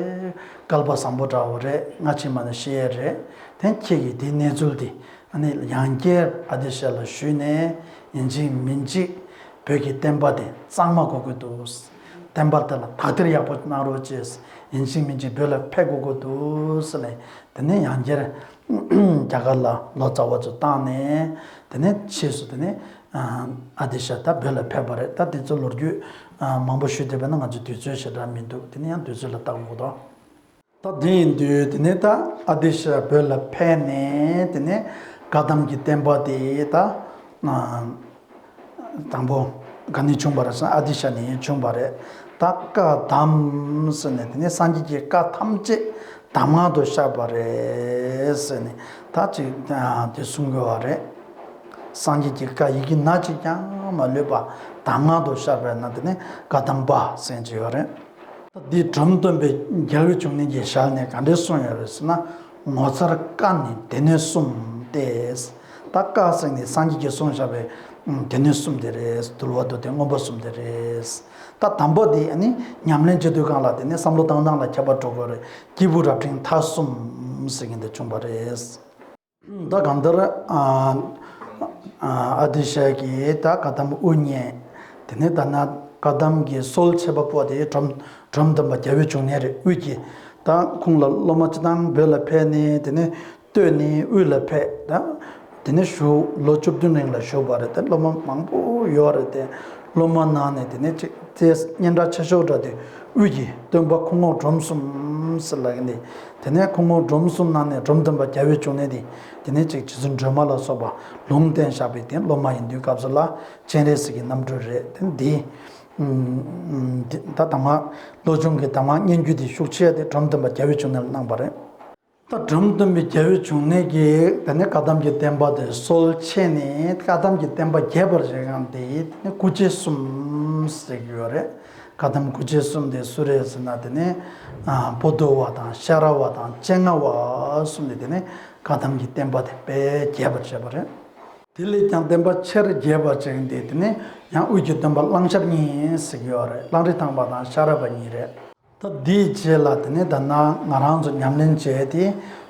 སྐལ་པ་བཟང་པོ་འདྲ་བོ་རེད། སྔ་ཕྱི་མ་ནས་ཤེས་ཡས་རེད། དེ་ཁྱེད་ཀྱིས་དེའི་གནས་ཚུལ་དེ་ཨ་ནི་ཡང་བསྐྱར་ཨ་ཏི་ཤ་ལ་ཞུས་ནས་ཡིན་གཅིག་མིན་གཅིག་བོད་ཀྱི་བསྟན་པ་དེ་གཙང་མ་དགོས་ཀྱི་འདུག་བསྟན་པ་དེ་ལ་དག་ཐེར་ཡག་པོ་གནང་རོགས་བྱས། ཡིན་གཅིག་མིན་གཅིག་བོད་ལ་ཕེབས་དགོས་ཀྱི་འདུག་ཟེར་ནས་དེ་ནས་ཡང་བསྐྱར་ རྒྱ་གར་ལ་ལོ་ཙཱ་བ་ཚོ་བཏང་ནས། དེ་ནས་ཕྱིས་སུ་དེ་ནས་ཨ་ཏི་ཤ་ད་བོད་ལ་ཕེབས་པ་རེད། ད་དེ་ཚོ་ལོ་རྒྱུས་མང་པོ་ཞུས་བསྡད་པ་ན་ང་ཚོ་དུས་ཚོད་ཞེ་དྲག་མི་འདུག་དེ་ནས་ཡང་དུས་ཚོད་ལ་བལྟ་དགོས་འདུག་ད་དེ་ཡིན་དུས་དེ་ནས་ད་ཨ་ཏི་ཤ་བོད་ལ་ཕེབས་ནས། དེ་ནས་བཀའ་གདམས་ཀྱི་བསྟན་པ་དེ་ད་དང་པོ་ག་ནས་བྱུང་བ་རེད་ཟེར་ན། ཨ་ཏི་ཤ་ནས་བྱུང་བ་རེད། ད་བཀའ་གདམས་ཟེར་ནས་དེ་ནས་སངས་རྒྱས་ཀྱི་བཀའ་ཐམས་ཅད་གདམས་ངག་ཏུ་ཤར་བ་རེད་ཟེར་ནས་ད་ཅིག་དེ་གསུང་དགོས་པ་རེད། སངས་རྒྱས་ཀྱི་བཀའ་ཡི་གེ་སྣ་གཅིག་ཀྱང་མ་ལུས་པ་གདམས་ངག་ཏུ་ཤར་བས་ན་དེ་ནས་བཀའ་གདམས་པ་ཟེར་གྱི་ཡོད་རེད། འདི་སྒྲོམ་སྟོན་པའི་རྒྱལ་བའི་འབྱུང་གནས་ཀྱི་ཞལ་ནས་ག་འདྲས་གསུངས་ཡོད་རེད་ཟེར་ན། ངོ་མཚར་བཀའ་ནི་སྡེ་སྣོད་གསུམ་སྟེ། ད་བཀའ་ཟེར་ནི་སངས་རྒྱས་ཀྱིས་གསུངས་བཞག་པའི་སྡེ་སྣོད་གསུམ་དེ་རེད། འདུལ་བ་མདོ་སྡེ་མངོན་པ་གསུམ་དེ་རེད། ད་དམ་པ་དེ་ཨ་ནི་ཉམས་ལེན་བྱེད་དུས་སྒང་ལ་དེ་ནི་བསམ་བློ་བཏང་སྟངས་ལ་ཁྱད་པར་འགྲོ་དགོས་རེད། སྐྱེས་བུ་རབ་འབྲིང་ཐ་གསུམ་ཟེར་མཁན་དེ་བྱུང་བ་རེད། ད་གང་ལྟར་ཨ་ཨ་ཏི་ཤ་གིས་ད་བཀའ་གདམས་དབུ་བརྙེས། དེ་ནས་ད་ན་བཀའ་གདམས་ཀྱི་སྲོལ་ཕྱེ་བ་པོ་དེ་སྒྲོམ་སྒྲོམ་སྟོན་པ་རྒྱལ་བའི་འབྱུང་གནས་རེད། དབུས་ཀྱི་ད་ཁོང་ལ་སློབ་མ་སྤྱི་བཏང་བོད་ལ་ཕེབས་ནས། དེ་ནས་སྟོད་ནས་དབུས་ལ་ཕེབས། ད་དེ་ནས་བཞུགས། ལོ་བཅུ་བདུན་རིང་ལ་བཞུགས་པ་རེད། ད་སློབ་མ་མང་པོ་ཡོད་རེད་དེ། སློབ་མ་ནང་ནས་དེ་ནས་ཅིག་དེ་སྙན་གྲགས་ཆེ་ཤོས་འདྲ་དེ་དབུས་ཀྱི་སྟོན་པ་ཁུ་རྔོག་སྒྲོམ་གསུམ་ཟེར་ལབ་ཀྱི་འདུག་དེ་ནས་ཁུ་རྔོག་སྒྲོམ་གསུམ་ནང་ནས་སྒྲོམ་སྟོན་པ་རྒྱལ་བའི་འབྱུང་གནས་དེ། དེ་ནས་ཅིག་རྗེ་བཙུན་སྒྲོལ་མ་ལ་སོགས་པ་ལུང་བསྟན་བཞག་པའི་དེ་སློབ་མ་ཡིན་དུས་སྐབས་སུ་ལ་སྤྱན་རས་གཟིགས་ཀྱི་རྣམ་སྤྲུལ་རེད། དེ་འདི་ད་གདམས་ངག་བློ་སྦྱོང་གི་གདམས་ངག་སྙན་བརྒྱུད་དེ་ཤུགས་ཆེ་དེ་སྒྲོམ་སྟོན་པ་རྒྱལ་བའི་འབྱུང་གནས་ལ་གནང་བ་རེད། ད་སྒྲོམ་སྟོན་པའི་རྒྱལ་བའི་འབྱུང་གནས་ཀྱིས་དེ་ནས་བཀའ་གདམས་ཀྱི་བསྟན་པ་དེ་སྲོལ་ཕྱེ་ནས། བཀའ་གདམས་ཀྱི་བསྟན་པ་རྒྱས་པར་བྱེད་མཁན་དེ་དེ་ནས་སྐུ་མཆེད་གསུམ་ཟེར་གྱི་ཡོད་རེད། བཀའ་གདམས་སྐུ་མཆེད་གསུམ་དེ་སུ་རེད་ཟེར་ན། དེ་ནས་ཨ་པོ་ཏོ་བ་དང་ཤ་ར་བ་དང་སྤྱན་སྔ་བ་གསུམ་དེ་དེ་ནས་བཀའ་གདམས་ཀྱི་བསྟན་པ་དེ་དཔེ་རྒྱས་པར་བྱས་པ་རེད། དེ་ལས་ཀྱང་བསྟན་པ་ཆེར་རྒྱས་པར་བྱེད་མཁན་དེ་དེ་ནས་ཡང་དབུས་ཀྱི་སྟོན་པ་གླང་ཆེན་གཉིས་ཟེར་གྱི་ཡོད་རེད། གླང་རི་ཐང་པ་དང་ཤ་ར་བ་གཉིས་རེད། ད་འདིའི་རྗེས་ལ་དེ་ནས་ད་ན་ང་རང་ཚོ་ཉམས་ལེན་བྱས་ཏེ་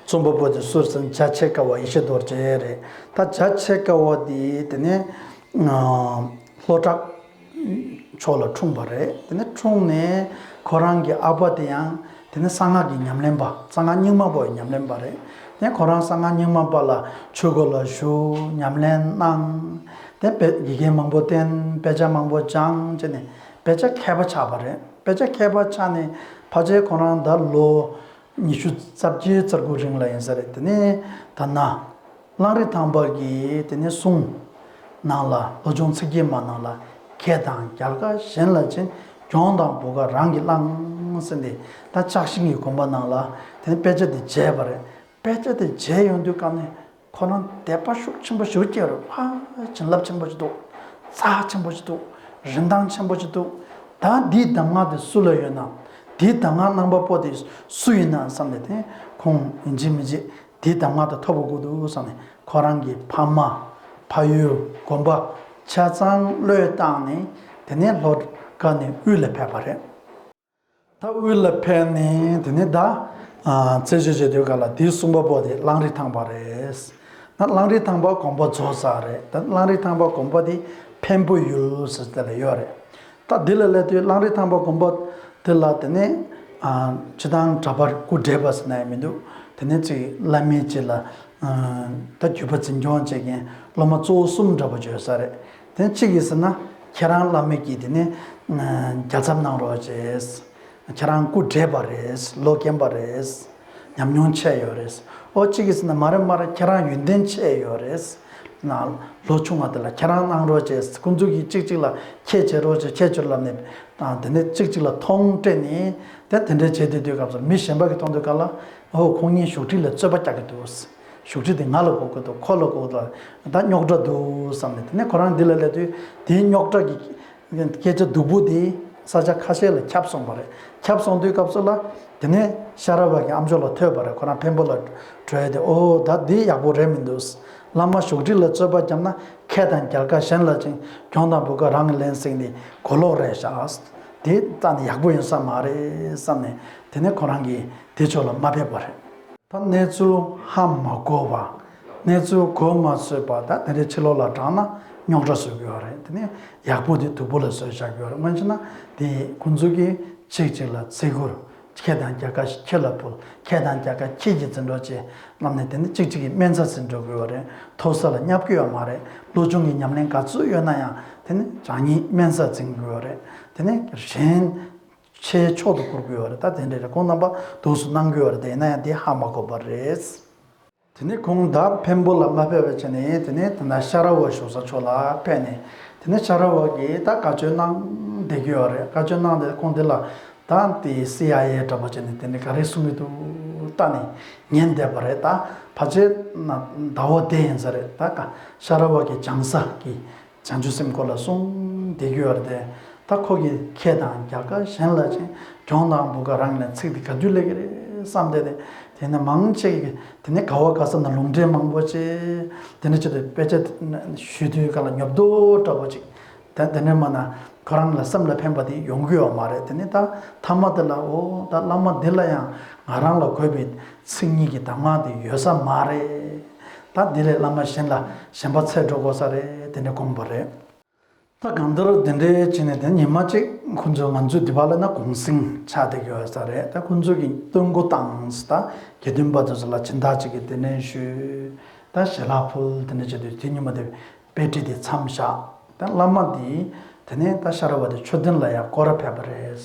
རྩོམ་པ་པོ་དེ་སུ་ཟེར་ན་རྒྱ་ཆེ་དཀའ་བ་ཡེ་ཤེས་རྡོ་རྗེ་རེད། ད་རྒྱ་ཆེ་དཀའ་བ་དེ་དེ་ནས་ཨ་ལྷོ་བྲག་ཕྱོགས་ལ་འཁྲུངས་པ་རེད། དེ་ནས་འཁྲུངས་ནས་ཁོ་རང་གི་ཨ་ཕ་དེ་ཡང་དེ་ནས་གསང་སྔགས་ཀྱི་ཉམས་ལེན་པ། གསང་སྔགས་རྙིང་མ་པོའི་ཉམས་ལེན་པ་རེད། དེ་ཁོ་རང་གསང་སྔགས་རྙིང་མ་པ་ལ་ཆོས་སྒོ་ལ་ཞུགས། ཉམས་ལེན་གནང་། དེ་དཔེ་དགེ་རྒན་མང་པོ་བསྟེན། དཔེ་ཆ་མང་པོ་སྦྱངས་བྱས་ནས་དཔེ་ཆ་མཁས་པ་ཆགས་པ་རེད། དཔེ་ཆ་མཁས་པ་ཆགས་ནས་ཕལ་ཆེར་ཁོ་རང་ད་ལོ་ཉི་ཤུ་རྩ་བརྒྱད་རྩ་དགུ་རིང་ལ་ཡིན་ས་རེད། དེ་ནས་ད་ན་གླང་རི་ཐང་པ་གི་དེ་ནས་གསུང་ནང་ལ། བློ་སྦྱོང་ཚིག་བརྒྱད་མ་ནང་ལ། མཁས་དང་རྒྱལ་དཀའ་གཞན་ལ་བྱིན། གྱོང་དང་བུ་ག་རང་གིས་བླང་ཟེར་ཏེ། ད་ལྕགས་ཤིང་གི་དགོན་པ་ནང་ལ་དེ་ནས་དཔེ་ཆ་དེ་མཇལ་བ་རེད། དཔེ་ཆ་དེ་མཇལ་ཡོང་དུས་སྒང་ནས་ཁོ་རང་དད་པ་ཤུགས་ཆེན་པོ་ཞིག་སྐྱེས་རེད། ཨ། བྱིན་རླབས་ཆེན་པོ་ཞིག་འདུག་རྩ་ཆེན་པོ་ཞིག་འདུག་རིན་ཐང་ཆེན་པོ་ཞིག་འདུག་ད་འདིའི་གདམས་ངག་དེ་སུ་ལ་ཡོད་ན། འདིའི་གདམས་ངག་གནང་བ་པོ་དེ་སུ་ཡིན་ན་བསམ་ནས། དེ་ཁོང་ཡིན་གཅིག་མིན་གཅིག་འདིའི་གདམས་ངག་དེ་ཐོབ་དགོས་འདུག་བསམ་ནས། ཁོ་རང་གི་ཕ་མ། ཕ་ཡུལ། དགོན་པ། ཆ་ཚང་བློས་བཏང་ནས་དེ་ནས་ལྷོ་ཁ་ནས་དབུས་ལ་ཕེབས་པ་རེད། ད་དབུས་ལ་ཕེབས་ནས་དེ་ནས་ད་ཨ་རྩད་གཅོད་བྱེད་དུས་སྒང་ལ་དེའི་གསུང་པ་པོ་དེ་གླང་རི་ཐང་པ་རེད། ད་གླང་རི་ཐང་པ་དགོན་པ་རྫོགས་ཚར་རེད། ད་གླང་རི་ཐང་པ་དགོན་པ་དེ་འཕན་པོ་ཡུལ་ཟེར་དེ་ལ་ཡོད་རེད། ད་འདི་ལ་སླེབས་དུས་གླང་རི་ཐང་པ་དགོན་པ་དེ་ལ་དེ་ནས་ཨ་སྤྱིར་བཏང་གྲྭ་པ་སྐུ་བགྲེས་པ་ཟེར་ན་ཡང་མི་འདུག་དེ་ནས་ཅིག་བླ་མའི་རྗེས་ལ་ཨ་ད་བརྒྱུད་པ་འཛིན་སྐྱོང་བྱེད་མཁན་སློབ་མ་གཙོ་བོ་གསུམ་འདྲ་པོ་ཅིག་ཡོད་ས་རེད། དེ་ནས་གཅིག་གིས་ཟེར་ན་ཁྱེད་རང་བླ་མ་གིས་དེ་ནས་ཨ་རྒྱལ་ཚབ་གནང་རོགས་བྱས། ཁྱེད་རང་སྐུ་བགྲེས་པ་རེད། ལོ་རྒན་པ་རེད། ཉམས་མྱོང་ཆེ་ཡོད་རེད། ཨོ་གཅིག་གིས་ཟེར་ན་མ་རེད་མ་རེད། ཁྱེད་རང་ཡོན་ཏན་ཆེ་ཡོད་རེད། ན་ལོ་ཆུང་བ་དེ་ལ་ཁྱེད་རང་གནང་རོགས་བྱས། ཁོང་ཚོ་གིས་གཅིག་གཅིག་ལ་ཁྱེད་བྱེད་རོགས་བྱས། ཁྱེད་བྱོས་ལབ་ནས་དང་དེ་ནས་གཅིག་གཅིག་ལ་མཐོང་སྤྲད་ནས། དེ་དེ་འདྲའི་བྱེད་དུས་དུས་སྐབས་སུ་མི་གཞན་པ་གིས་མཐོང་དུས་སྒང་ལ། ཨོ་ཁོང་གཉིས་བཞུགས་ཁྲི་ལ་རྩོད་པ་རྒྱག་གི་འདུག་བཞུགས་ཁྲི་དེ་ང་ལ་དགོས་ཀྱི་འདུག་ཁོ་ལ་དགོས་ལ། ད་རྙོག་དྲ་འདུག་བསམ་ནས། དེ་ནས་ཁོ་རང་འདི་ལ་སླེབས་དུས་དེའི་རྙོག་དྲ་གི་སྐད་ཆ་སྡུག་པོ་དེ་ས་ཆ་ཁ་ཤས་ལ་ཁྱབ་སོང་བ་རེད། ཁྱབ་སོང་དུས་སྐབས་སུ་ལ་དེ་ནས་ཤ་ར་བ་གི་ཨ་མཆོག་ལ་ཐོས་པ་རེད། ཁོ་རང་འཕན་པོ་ལ་བྲོས་ཏེ། ཨོ་ད་འདི་ཡག་པོ་རེད་མི་འདུག་བླ་མ་བཞུགས་ཁྲི་ལ་རྩོད་པ་བརྒྱབ་ན་མཁས་དང་རྒྱལ་ཁ་གཞན་ལ་བྱིན། གྱོང་དང་བུ་ག་རང་གིས་ལེན་ཟེར་ནི་གོ་ལོག་རེད་ཤག་དེ་རྩ་ནས་ཡག་པོ་ཡིན་ས་མ་རེད་བསམ་ནས། དེ་ནས་ཁོ་རང་གིས་དེ་ཕྱོགས་ལ་མ་ཕེབས་པ་རེད། ད་གནས་ཚུལ་ཧ་མ་གོ་བ། གནས་ཚུལ་གོ་མ་ཚོད་པ། ད་དེ་འདྲའི་ཕྱི་ལོགས་ལ་དྲངས་ན་རྙོག་དྲ་བཟོ་གི་ཡོད་རེད། དེ་ནས་ཡག་པོ་དེ་སྡུག་པོ་ལ་བཟོས་བཞག་གི་ཡོད་རེད། སྔོན་ཆད་ན་དེ་ཁོང་ཚོ་གིས་གཅིག་གཅིག་ལ་བརྩི་བཀུར། ཁྱེད་དང་རྒྱ་གར་ཁྱེད་ལ་ཕུལ། ཁྱེད་དང་རྒྱ་གར་ཁྱེད་ཀྱིས་འཛིན་རོགས་བྱེད། ལམ་ནས་དེ་ནི་གཅིག་གཅིག་གིས་སྨན་རྩྭ་འཛིན་འགྲོ་དགོས་པ་རེད། མཐོ་ས་ལ་བསྙབ་ཀྱི་ཡོད་མ་རེད། བློ་སྦྱོང་གི་ཉམས་ལེན་ག་ཚོད་ཡོད་ན་ཡང་དེ་ནི་བྱང་ཉིད་སྨན་རྩྭ་འཛིན་དགོས་པ་རེད། དེ་ནི་གཞན་ཆེས་མཆོག་ཏུ་བཀུར་དགོས་པ་རེད། ད་དེ་འདྲ་རེད། ཁོང་རྣམ་པ་འདུག་སུ་གནང་དགོས་པ་རེད། དེ་ཡིན་ན་ཡང་དེ་ཧ་མ་གོ་བ་རེད། དེ་ནས་ཁོང་ད་འཕན་པོ་ལ་མ་ཕེབས་པ་བྱས་ནས། དེ་ནས་ད་ལྟ་ཤ་ར་བ་བཞུགས་ས་ཕྱོགས་ལ་ཕེབས་ནས། དེ་ནས་ཤ་ར་བ་གིས་ད་བཀའ་ཆོས་གནང་བསྡད་ཀྱི་ཡོད་རེད། བཀའ་ཆོས་གནང་སྟེ་ཁོང་དེ་ལ་ད་དེ་སི་ཨའི་ཨེ་འདྲ་པོ་བྱས་ནས་དེ་ནས་ག་རེ་གསུང་གི་འདུག་ལྟ་ནས་ཉན་བསྡད་པ་རེད། ད་ཕལ་ཆེར་ན་ཟླ་བ་དེ་ཡིན་ས་རེད། ད་ཀ་ཤ་ར་བ་གི་སྦྱང་ས་གི་བྱང་ཆུབ་སེམས་སྐོར་ལ་གསུངས་བསྡད་ཀྱི་ཡོད་རེད་དེ། ད་ཁོ་གིས་ཁྱེད་དང་རྒྱ་གར་གཞན་ལ་ཅིག་གྱོང་དང་བུ་ག་རང་ལ་ཚིག་འདི་ག་དུས་སླེབས་ཀྱི་རེད་བསམ་བསྡད་དེ། དེ་ནས་མང་ཆེ་གིས་དེ་ནས་ག་བ་ག་ས་ན་ལུང་འདྲེན་མང་པོ་བྱས། དེ་ནས་ཆེད་དུ་དཔེ་ཆ་ཞུ་དུས་ག་ལ་ཉོབ་རྡོལ་འདྲ་པོ་ཅིག་ད་དེ་ནས་མ་ན་ཁོ་རང་ལ་སེམས་ལ་ཕན་པ་དེ་ཡོང་གི་ཡོད་མ་རེད། དེ་ནས་ད་མཐའ་མ་དེ་ལ་འོ་ད་བླ་མ་འདི་ལ་ཡང་ང་རང་ལ་དགོས་པའི་ཚིག་གཉིས་ཀྱི་གདམས་ངག་དེ་ཡོད་ས་མ་རེད། ད་འདི་ལས་བླ་མ་གཞན་ལ་གཞན་པ་འཚོལ་འགྲོ་དགོས་ས་རེད། དེ་འདྲ་དགོངས་པ་རེད། ད་གང་ལྟར་དེ་འདྲའི་བྱས་ནས་དེ་ཉི་མ་གཅིག་ཁོང་ཚོ་ང་ཚོའི་འདི་པ་ལ་ན་གུང་གསེང་ཆགས་བསྡད་ཀྱི་ཡོད་ས་རེད། ད་ཁོང་ཚོ་གིས་སྟོན་སྒོ་བཏང་ས། ད་དགེ་འདུན་པ་དེ་ཚོ་ལ་སྦྱིན་བདག་ཅིག་གིས་དེ་ནས་ཞུས། ད་ཞལ་ལག་ཕུལ། དེ་འདྲ་བྱས་དུས་དེ་ཉི་མ་དེ་དཔེ་ཁྲིད་དེ་མཚམས་བཞག་ད་བླ་མ་དེ་དེ་ནས་ད་ཤ་ར་བ་དེ་མཆོད་རྟེན་ལ་ཡང་སྐོར་ར་ཕེབས་པ་རེད།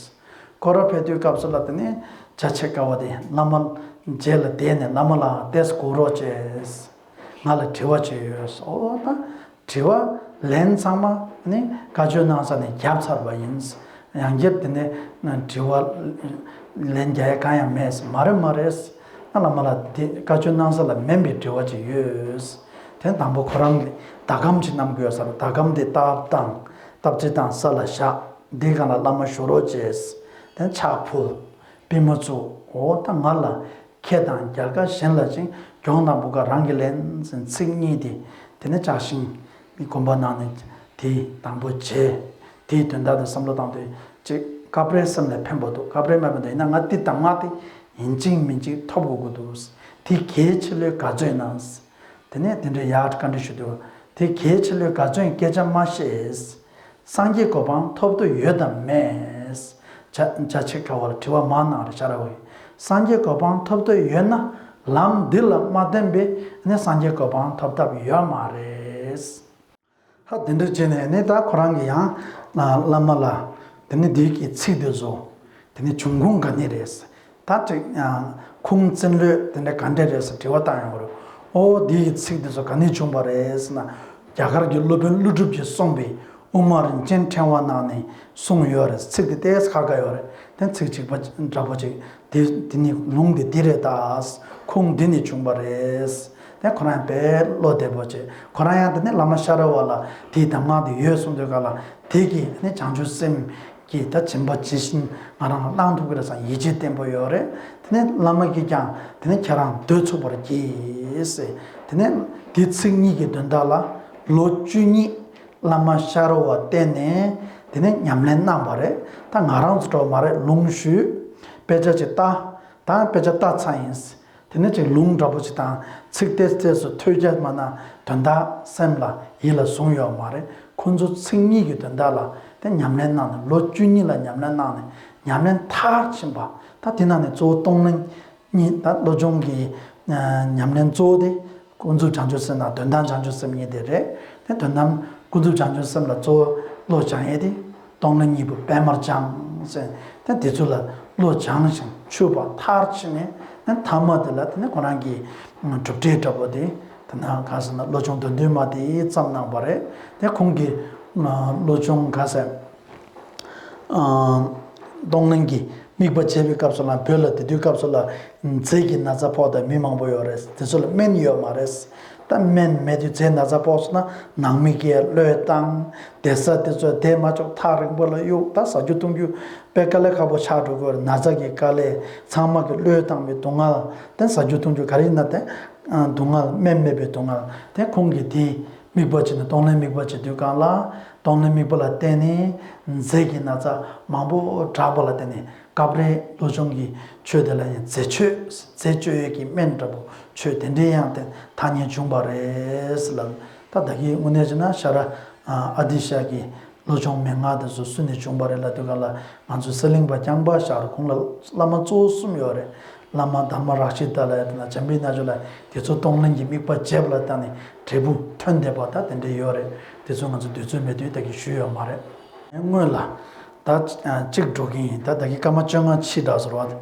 སྐོར་ར་ཕེབས་དུས་སྐབས་སུ་ལ་དེ་ནས་རྒྱ་ཆེ་དཀའ་བ་དེ་བླ་མ་རྗེས་ལ་བསྡད་ནས་བླ་མ་ལ་ཏེས་གོ་རོགས་བྱས། ང་ལ་དྲི་བ་ཅིག་ཡོད། འོ་ད་དྲི་བ་ལན་ཚང་མ་ནི་བཀའ་ཆོས་གནང་ས་ནས་བརྒྱབ་ཚར་བ་ཡིན། ཡང་བསྐྱར་དེ་ནས་དྲི་བ་ལན་རྒྱག་ཡ་གང་ཡང་མེད། མ་རེད་མ་རེད། ང་བླ་མ་ལ་དེ་བཀའ་ཆོས་གནང་ས་ལ་མིན་པའི་དྲི་བ་ཅིག་ཡོད། དེ་དང་པོ་ཁོ་རང་གིས་ཟླ་གམ་ཅིག་བསྣམས་དགོས་ས་རེད། ཟླ་གམ་དེ་སྟབས་དང་སྟབས་ཅིག་དང་ས་ལ་བཞག་དེའི་སྒང་ལ་བླ་མ་བཞུགས་རོགས་བྱས། དེ་ཕྱག་ཕུལ། པུས་མོ་བཙུགས། འོ་ད་ང་ལ་ཁྱེད་དང་རྒྱ་གར་གཞན་ལ་ཅིག་གྱོང་དང་བུ་ག་རང་གིས་ལེན་ཟེར་ཚིག་གཉིས་དེ་དེ་ནས་ལྕགས་ཤིང་གི་གོམ་པ་ནང་ནས་དེ་དང་པོ་བྱས། དེའི་དོན་དག་དེ་བསམ་བློ་བཏང་དུས་ཅིག་སྐབས་རེ་སེམས་ལ་ཕན་པ་འདུག་སྐབས་རེ་མ་ཕན་འདུག་ཡིན་ན་ང་འདི་གདམས་ངག་དེ་ཡིན་གཅིག་མིན་གཅིག་ཐོབ་དགོས་ཀྱི་འདུག་དེ་གལ་ཆེ་ལོས་ག་ཚོད་ཡིན་ན། དེ་ནས་དེ་འདྲའི་ཡར་བཀའ་འདྲི་ཞུ་དུས་དེ་གལ་ཆེ་ལོས་ག་ཚོད་ཡིན་སྐད་ཆ་མ་བཤད། སངས་རྒྱས་གོ་འཕང་ཐོབ་འདོད་ཡོད་དམ་མེད། བྱ་བྱ་བྱེད་ག་བ་ལ་དྲི་བ་མང་གནང་རེད་ཤ་ར་བའི། སངས་རྒྱས་གོ་འཕང་ཐོབ་འདོད་ཡོད་ན་ལམ་འདི་ལ་མ་བརྟེན་པའི་ནི་སངས་རྒྱས་གོ་འཕང་ཐོབ་ཐབས་ཡོད་མ་རེད། ཧ་དེ་འདྲ་བྱས་ནས་ནི་ད་ཁོ་རང་གིས་ཡང་བླ་མ་ལ་དེ་ནི་འདི་གི་ཚིག་དེ་ཚོ་དེ་ནི་འབྱུང་ཁུངས་ག་ནས་རེད། ད་ཅིག་ཁུངས་བཙན་ལོས་དེ་འདྲ་ག་འདྲ་རེད་ཟེར་དྲི་བ་བཏང་ཡོང་གི་རེད། ཨོ་འདི་ཡི་ཚིག་འདི་ཚོ་ག་ནས་བྱུང་བ་རེད་ཟེར་ན། རྒྱ་གར་གྱི་སློབ་དཔོན་ཀླུ་སྒྲུབ་ཀྱིས་གསུངས་པའི་དབུ་མ་རིན་ཆེན་ཕྲེང་བ་ནང་ནས་གསུངས་ཡོད་རེད། ཚིག་དེ་ཏོག་ཙམ་ཁག་ཁག་ཡོད་རེད། དེ་ཚིག་གཅིག་པ་འདྲ་པོ་ཅིག་དེ་དེ་ནི་ལུང་དེ་འདི་རེད། ད་ཁུངས་འདི་ནས་བྱུང་བ་རེད། དེ་ཁོ་རང་ཡང་དཔེ་བློ་བདེ་པོ་བྱས། ཁོ་རང་ཡང་དེ་ནས་བླ་མ་ཤ་ར་བ་ལ་དེའི་གདམས་ངག་དེ་ཡོད་གསུངས་དུས་ག་ལ་དེ་གིས་ནི་བྱང་ཆུབ་སེམས་ཀྱིས་ད་སྦྱིན་པ་ཇི་བཞིན་ང་རང་ལ་གནང་ཐུབ་ཀྱི་རེད་བསམ་ཡིད་ཆེས་བརྟན་པོ་ཡོད་རེད། དེ་ནས་བླ་མ་གིས་ཀྱང་དེ་ནས་ཁྱེད་རང་སྡོད་ཚུགས་པར་གྱིས་ཟེར། དེ་ནས་དེ་ཚིག་གཉིས་ཀྱི་དོན་དག་ལ་ལོ་བཅུ་གཉིས་བླ་མ་ཤ་ར་བ་བསྟེན་ནས་དེ་ནས་ཉམས་ལེན་གནང་བ་རེད། ད་ང་རང་ཚོ་འདྲ་བོ་མ་རེད། ལུང་ཞུས། དཔེ་ཆ་ཅིག་ལྟ། ད་དཔེ་ཆ་ལྟ་ཚར་ཡིན། དེ་ནས་ཅིག་ལུང་འདྲ་པོ་ཅིག་དང་ཚིག་ཏོག་ཙམ་སུ་ཐོས་རྒྱ་མ་ན་དོན་དག་སེམས་ལ་ཡིད་ལ་བཟུང་ཡོད་མ་རེད། ཁོང་ཚོ་ཚིག་གཉིས་ཀྱི་དོན་དག་ལ་དེ་ཉམས་ལེན་གནང་ནས་ལོ་བཅུ་གཉིས་ལ་ཉམས་ལེན་གནང་ནས་ཉམས་ལེན་མཐར་ཕྱིན་པ། ད་དེ་ནང་ནས་གཙོ་བོ་གཏོང་ལེན་གཉིས། ད་བློ་སྦྱོང་གི་ཉམས་ལེན་གཙོ་བོ་དེ་ཀུན་རྫོབ་བྱང་ཆུབ་སེམས་དང་དོན་དམ་བྱང་ཆུབ་སེམས་གཉིས་དེ་རེད། དེ་དོན་དམ་ཀུན་རྫོབ་བྱང་ཆུབ་སེམས་ལ་གཙོ་བོ་བློ་སྦྱང་ཡས་དེ། གཏོང་ལེན་གཉིས་པོ་པད་མར་སྦྱངས་ཟེར། དེ་དེ་ཚོ་ལ་བློ་སྦྱངས་ཤིང་ཆུད་པ་མཐར་ཕྱིན་ནས། དེ་མཐའ་མ་དེ་ལ་དེ་ནས་ཁོ་རང་གི་གྲུབ་འབྲས་འདྲ་པོ་དེ། དེ་ན་ག་ཟེར་ན་བློ་སྦྱོང་དོན་བདུན་མ་དེ་བརྩམས་གནང་བ་རེད། དེ་ཁོང་གི་བློ་སྦྱོང་ག་ཟེར། གཏོང་ལེན་གྱི་དམིགས་པ་བྱེད་པའི་སྐབས་སུ་ལ་བོད་ལ་དེ་དུས་སྐབས་སུ་ལ་མཛེ་གི་ན་ཚ་ཕོག་དང་མི་མང་པོ་ཡོད་རེད། དེ་ཚོ་ལ་སྨན་ཡོད་མ་རེད། ད་སྨན་མེད་དུས་མཛེ་ན་ཚ་ཕོག་སོང་ན་ནང་མི་གིས་གློད་བཏང་། བསྡད་ས་དེ་ཚོ་བསྡད་མ་ཆོག་ཐག་རིང་པོ་ལ་གཡུག་ད་ཟ་རྒྱུ་འཐུང་རྒྱུ་དཔེ་དཀའ་ལས་ཁག་པོ་ཆགས་འགྲོ་གི་ཡོད་རེད། ན་ཚ་གི་དཀའ་ལས། ཚང་མ་གིས་གློད་བཏང་བའི་སྡུག་བསྔལ། དེ་ཟ་རྒྱུ་འཐུང་རྒྱུ་ག་རེ་ཡིན་ན་དེ་སྡུག་བསྔལ། སྨན་མེད་པའི་སྡུག་བསྔལ། དེ་ཁོང་གིས་དེ་དམིགས་པ་བྱས་ནས་གཏོང་ལེན་དམིགས་པ་བྱེད་དུས་སྒང་ལ། གཏོང་ལེན་དམིགས་པ་ལ་བརྟེན་ནས་མཛེ་གི་ན་ཚ་མང་པོ་དྲག་པ་ལ་བརྟེན་ནས། སྐབས་རེ་བློ་སྦྱོང་གི་ཆོས་དེ་ལ་ཡང་མཛེ་བཅོས། མཛེ་བཅོས་ཡས་ཀྱི་སྨན་འདྲ་པོ་ཆོས་དེ་འདྲའི་ཡང་དེ་ཐ་སྙད་བྱུང་བ་རེད་ཟེར་ལ། ད་ད་གིན་དངོས་གནས་བྱས་ན་ཤ་ར་ཨ་ཏི་ཤ་གི་ བློ་སྦྱོང་མན་ངག་དེ་ཚོ་སུ་ནས་བྱུང་བ་རེད་ལབ་དུས་ག་ལ། ང་ཚོའི་གསེར་གླིང་པ་རྐྱང་པ་ཤར་ཁོང་ལ་བླ་མ་གཙོ་བོ་གསུམ་ཡོད་རེད། བླ་མ་དྷརྨ་རཀྵི་ཏ་ལབ་ཡ་དེ་ན་འཇམ་དཔལ་རྣལ་འབྱོར་ལ་དེ་ཚོ་གཏོང་ལེན་གྱི་དམིགས་པ་བརྗེད་པ་ལ་བརྟེན་ནས་འབྲས་བུ་ཐོན་བསྡད་པ་ད་དེ་འདྲ་ཡོད་རེད། དེ་ཚོ་ང་ཚོ་དུས་ཚོད་མེད་དུས་ད་གི་ཞུས་ཡོད་མ་རེད། སྔོན་ལ་ད་གཅིག་འགྲོ་གི་ཡིན། ད་ད་གི་སྐར་མ་བཅོ་ལྔ་ཕྱིན་དྲགས་སོང་བ།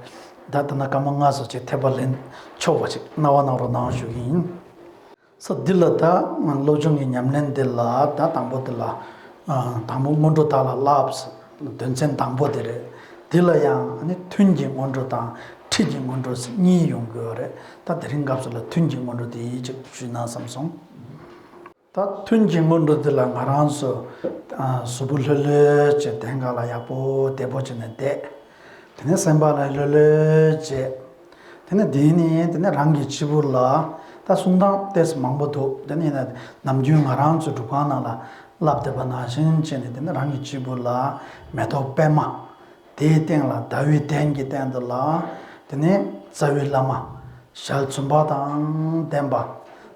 ད་ད་ན་སྐར་མ་ལྔ་སོ་ཅིག་འཐད་པ་ལེན་ཆོག་པ་ཅིག་གནང་བ་གནང་རོགས་གནང་ཞུ་གི་ཡིན། ས་འདི་ལ་ད་སློབ་སྦྱོང་གི་ཉམས་ལེན་འདི་ལ་ད་དང་པོ་འདི་ལ་དང་པོ་སྔོན་འགྲོ་དག་ལ་བསླབ། དོན་ཚན་དང་པོ་དེ་རེད། འདི་ལ་ཡང་ནི་ཐུན་གྱི་སྔོན་འགྲོ་དང་ཁྲིད་ཀྱི་སྔོན་འགྲོ་གཉིས་ཡོང་གི་ཡོད་རེད། ད་དེ་རིང་སྐབས་སུ་ལ་ཐུན་གྱི་སྔོན་འགྲོ་དེ་ཅིག་ཞུས་ན་བསམ་སོང་། ད་ཐུན་གྱི་སྔོན་འགྲོ་འདི་ལ་ང་རང་ཚོ་གཟུགས་པོ་ལྷོད་ལྷོད་བྱས་སྟེང་ག་ལ་ཡག་པོ་བདེ་པོ་བྱས་ནས་བསྡད། དེ་ནས་སེམས་པ་ལ་ལྷོད་ལྷོད་བྱས། དེ་ནས་དེ་ནས་དེ་ནས་རང་གི་སྤྱི་བོ་ལ་ད་གསུང་སྟངས་ཏོག་ཙམ་མང་པོ་འདུག་དེ་ནས་ཡིན་ན་ནམ་རྒྱུན་ང་རང་ཚོའི་སྒྲུབ་ཁང་ནང་ལ་བསླབ་བསྡད་པ་ནང་བཞིན་བྱས་ནས་དེ་ནས་རང་གི་སྤྱི་བོ་ལ་མེ་ཏོག་པད་མ། དེའི་སྟེང་ལ་ཟླ་འོད་གདན་གྱི་སྟེང་དུ་ལ། དེ་ནས་རྩ་བའི་བླ་མ། ཞལ་འཛུམ་པ་དང་ལྡན་པ།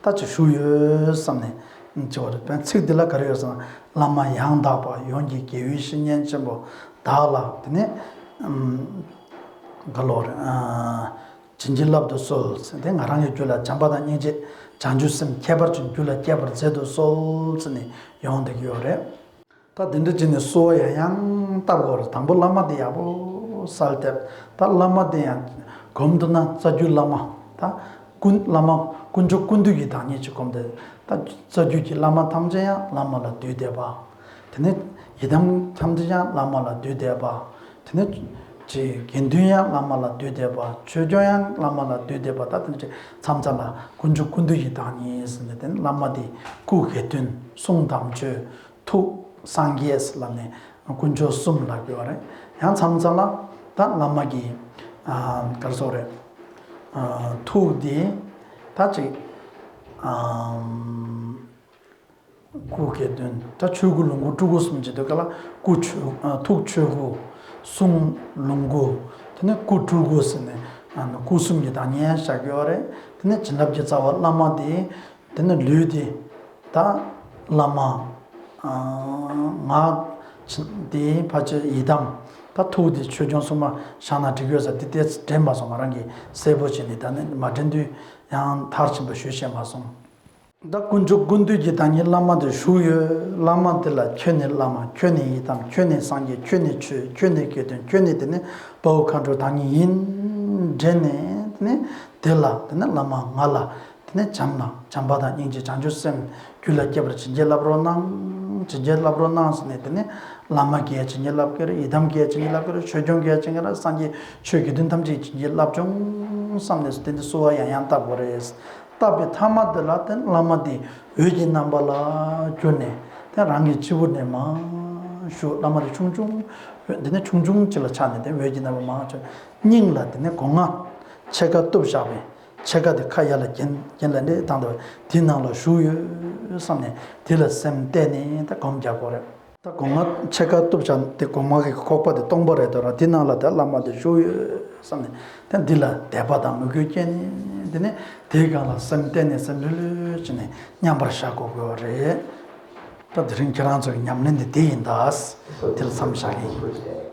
ད་ཅིག་བཞུགས་ཡོད་བསམ་ནས་བྱེད་པ་རེད། དཔེར་ན་ཚིག་འདི་ལ་ག་རེ་ཡོད་ཟེར་ན། བླ་མ་ཡང་དག་པ་ཡོངས་ཀྱི་དགེ་བའི་བཤེས་གཉེན་ཆེན་པོ་བདག་ལ། དེ་ནས་ཨམ། ག་ལོར་ཨ། བྱིན་གྱིས་བརླབ་ཏུ་གསོལ་ཟེར་ཏེ། ང་རང་གི་རྒྱུད་ལ་བྱམས་པ་དང་སྙིང་རྗེ་བྱང་ཆུབ་སེམས་ཁྱད་པར་ཅན་རྒྱུད་ལ་སྐྱེ་བར་མཛད་དུ་གསོལ་ཟེར་ནས་ཡོང་བསྡད་ཀྱི་ཡོད་རེད། ད་དེ་འདྲ་བྱས་ནས་གསོལ་བ་ཡང་ཡང་བཏབ་དགོས་རེད། དང་པོ་བླ་མ་དེ་ཡག་པོ་གསལ་འདེབས། ད་བླ་མ་དེ་ཡང་སྒོམ་དུས་ན་རྩ་བརྒྱུད་བླ་མ། ད་ཀུན་བླ་མ་དཀོན་མཆོག་ཀུན་འདུས་ཀྱི་བདག་ཉིད་ཅིག་སྒོམ་སྟེ། ད་རྩ་བརྒྱུད་ཀྱི་བླ་མ་ཐམས་ཅད་ཡང་བླ་མ་ལ་འདུས་བསྡད་པ། དེ་ནས་ཡི་དམ་ཐམས་ཅད་ཡང་བླ་མ་ལ་འདུས་བསྡད་པ། དེ་ནས་ཅིག་དགེ་འདུན་ཡང་བླ་མ་ལ་འདུས་བསྡད་པ། ཆོས་སྐྱོང་ཡང་བླ་མ་ལ་འདུས་བསྡད་པ། ད་དེ་འདྲ་ཅིག་མཚམས་མཚམས་ལ་དཀོན་མཆོག་ཀུན་འདུས་ཀྱི་བདག་ཉིད་ཟེར་ནས། དེ་ནས་བླ་མ་དེ་སྐུ་དགེ་འདུན། གསུང་དམ་ཆོས། ཐུགས་སངས་རྒྱས་ལབ་ནས་དཀོན་མཆོག་གསུམ་ལབ་ཀྱི་ཡོད་རེད། ཡང་མཚམས་མཚམས་ལ་ད་བླ་མ་གི་ཨ་ག་རེ་ཟེར་དགོས་རེད། ཨ་ཐུགས་དེ་ད་ཅིག་ཨ་སྐུ་དགེ་འདུན། ད་ཆོས་སྐུ་ལོངས་སྐུ་སྤྲུལ་སྐུ་གསུམ་བྱེད་དུས་སྐབས་ལ་སྐུ་ཆོས་ཨ་ཐུགས་ཆོས་སྐུ། གསུང་ལོངས་སྐུ། དེ་ནས་སྐུ་སྤྲུལ་སྐུ་ཟེར་ནས་ཨ་སྐུ་གསུམ་གྱི་བདག་ཉིད་བཞག་གི་ཡོད་རེད། དེ་ནས་བྱིན་རླབས་ཀྱི་རྩ་བ་བླ་མ་དེ། དེ་ནས་ལུས་དེ་ད་བླ་མ། ཨ་ངག་དེ་ཕལ་ཆེར་ཡི་དམ། ད་ཐུགས་དེ་ཆོས་སྐྱོང་སྲུང་མ་བཞག་ན་འགྲིག་ཡོད་ས་དེ་ཏོག་ཙམ་དྲན་པ་སོང་། ང་རང་གིས་གསལ་པོ་བྱས་ནས། ད་ནི་མ་དྲན་དུས་ཡང་མཐར་ཕྱིན་པ་ཞུ་ཤེས་མ་སོང་། ད་དཀོན་མཆོག་ཀུན་འདུས་ཀྱི་བདག་ཉིད་བླ་མ་དེ་བཞུགས་ཡོད། བླ་མ་དེ་ལ་ཁྱོད་ནི་བླ་མ། ཁྱོད་ནི་ཡི་དམ། ཁྱོད་ནི་སངས་རྒྱས། ཁྱོད་ནི་ཆོས། ཁྱོད་ནི་དགེ་འདུན། ཁྱོད་ནི་དེ་ནི་དཔའ་བོ་མཁའ་འགྲོའི་བདག་ཉིད་ཡིན། དྲན་ནས་དེ་ནི་དེ་ལ་དེ་ནི་བླ་མ་ང་ལ། དེ་ནས་བྱམས་ན་བྱམས་པ་དང་སྙིང་རྗེ་བྱང་ཆུབ་སེམས་རྒྱུད་ལ་སྐྱེ་བར་བྱིན་གྱིས་བརླབ་རོགས་གནང་། བྱིན་གྱིས་བརླབ་རོགས་གནང་ཟེར་ནས། དེ་ནས་བླ་མ་གིས་བྱིན་གྱིས་བརླབ་ཀྱི་རེད། ཡི་དམ་གྱིས་བྱིན་གྱིས་བརླབ་ཀྱི་རེད། ཆོས་སྐྱོང་གིས་བྱིན་གྱིས་བརླབ། སངས་རྒྱས་ཆོས་དགེ་འདུན་ཐམས་ཅད་ཀྱིས་བྱིན་གྱིས་བརླབ་བྱུང་བསམ་ནས། དེ་འདི་གསོལ་བ་ཡང་ཡང་བཏབ་དགོས་རེད། བཏབ་པའི་མཐའ་མ་དེ་ལ་དེ་བླ་མ་དེ་འོད་ཀྱི་རྣམ་པ་ལ་གྱུར་ནས། དེ་རང་གི་སྤྱི་བོ་ནས་མར་ཞུགས། བླ་མ་དེ་ཆུང་ཆུང་། འདི་ནས་ཆུང་ཆུང་ཅིག་ལ་ཆགས་ནས་དེ་འོད་ཀྱི་རྣམ་པ་མར་ཆགས། སྙིང་ལ་དེ་ནས་སྒོ་ང་ཕྱེད་ཀ་གཏུབས་བཞག་པའི། ཕྱེད་ཀ་དེ་ཁ་ཡར་ལ་བརྒྱན་བརྒྱན་ལ་འདྲེ་བཏང་འདུག་དེའི་ནང་ལ་བཞུགས་ཡོད་བསམ་ནས་དེ་ལ་སེམས་གཏད་ནས་ད་སྒོམ་རྒྱག་དགོས་རེད། ད་སྒོ་ང་ཕྱེད་ཀ་གཏུབས་བཞག་དེ་སྒོ་ང་གི་ཁོག་པ་དེ་སྟོང་པ་རེད་འདུག་ར། དེའི་ནང་ལ་ད་བླ་མ་དེ་བཞུགས་ཡོད་བསམ་ནས། ད་འདི་ལ་དད་པ་དང་མོས་གུས་བསྐྱེད་ནས། དེ་ནས་དེའི་སྒང་ལ་སེམས་གཏད་ནས་སེམས་ལྷོད་ལྷོད་བྱས་ནས་མཉམ་པར་བཞག་དགོས་ཀྱི་ཡོད་རེད། ད་དེ་རིང་ཁྱེད་རང་ཚོ་གི་ཉམས་ལེན་དེ་དེ་ཡིན་ད། དེ་ལ་མཚམས་བཞག་གི་ཡིན།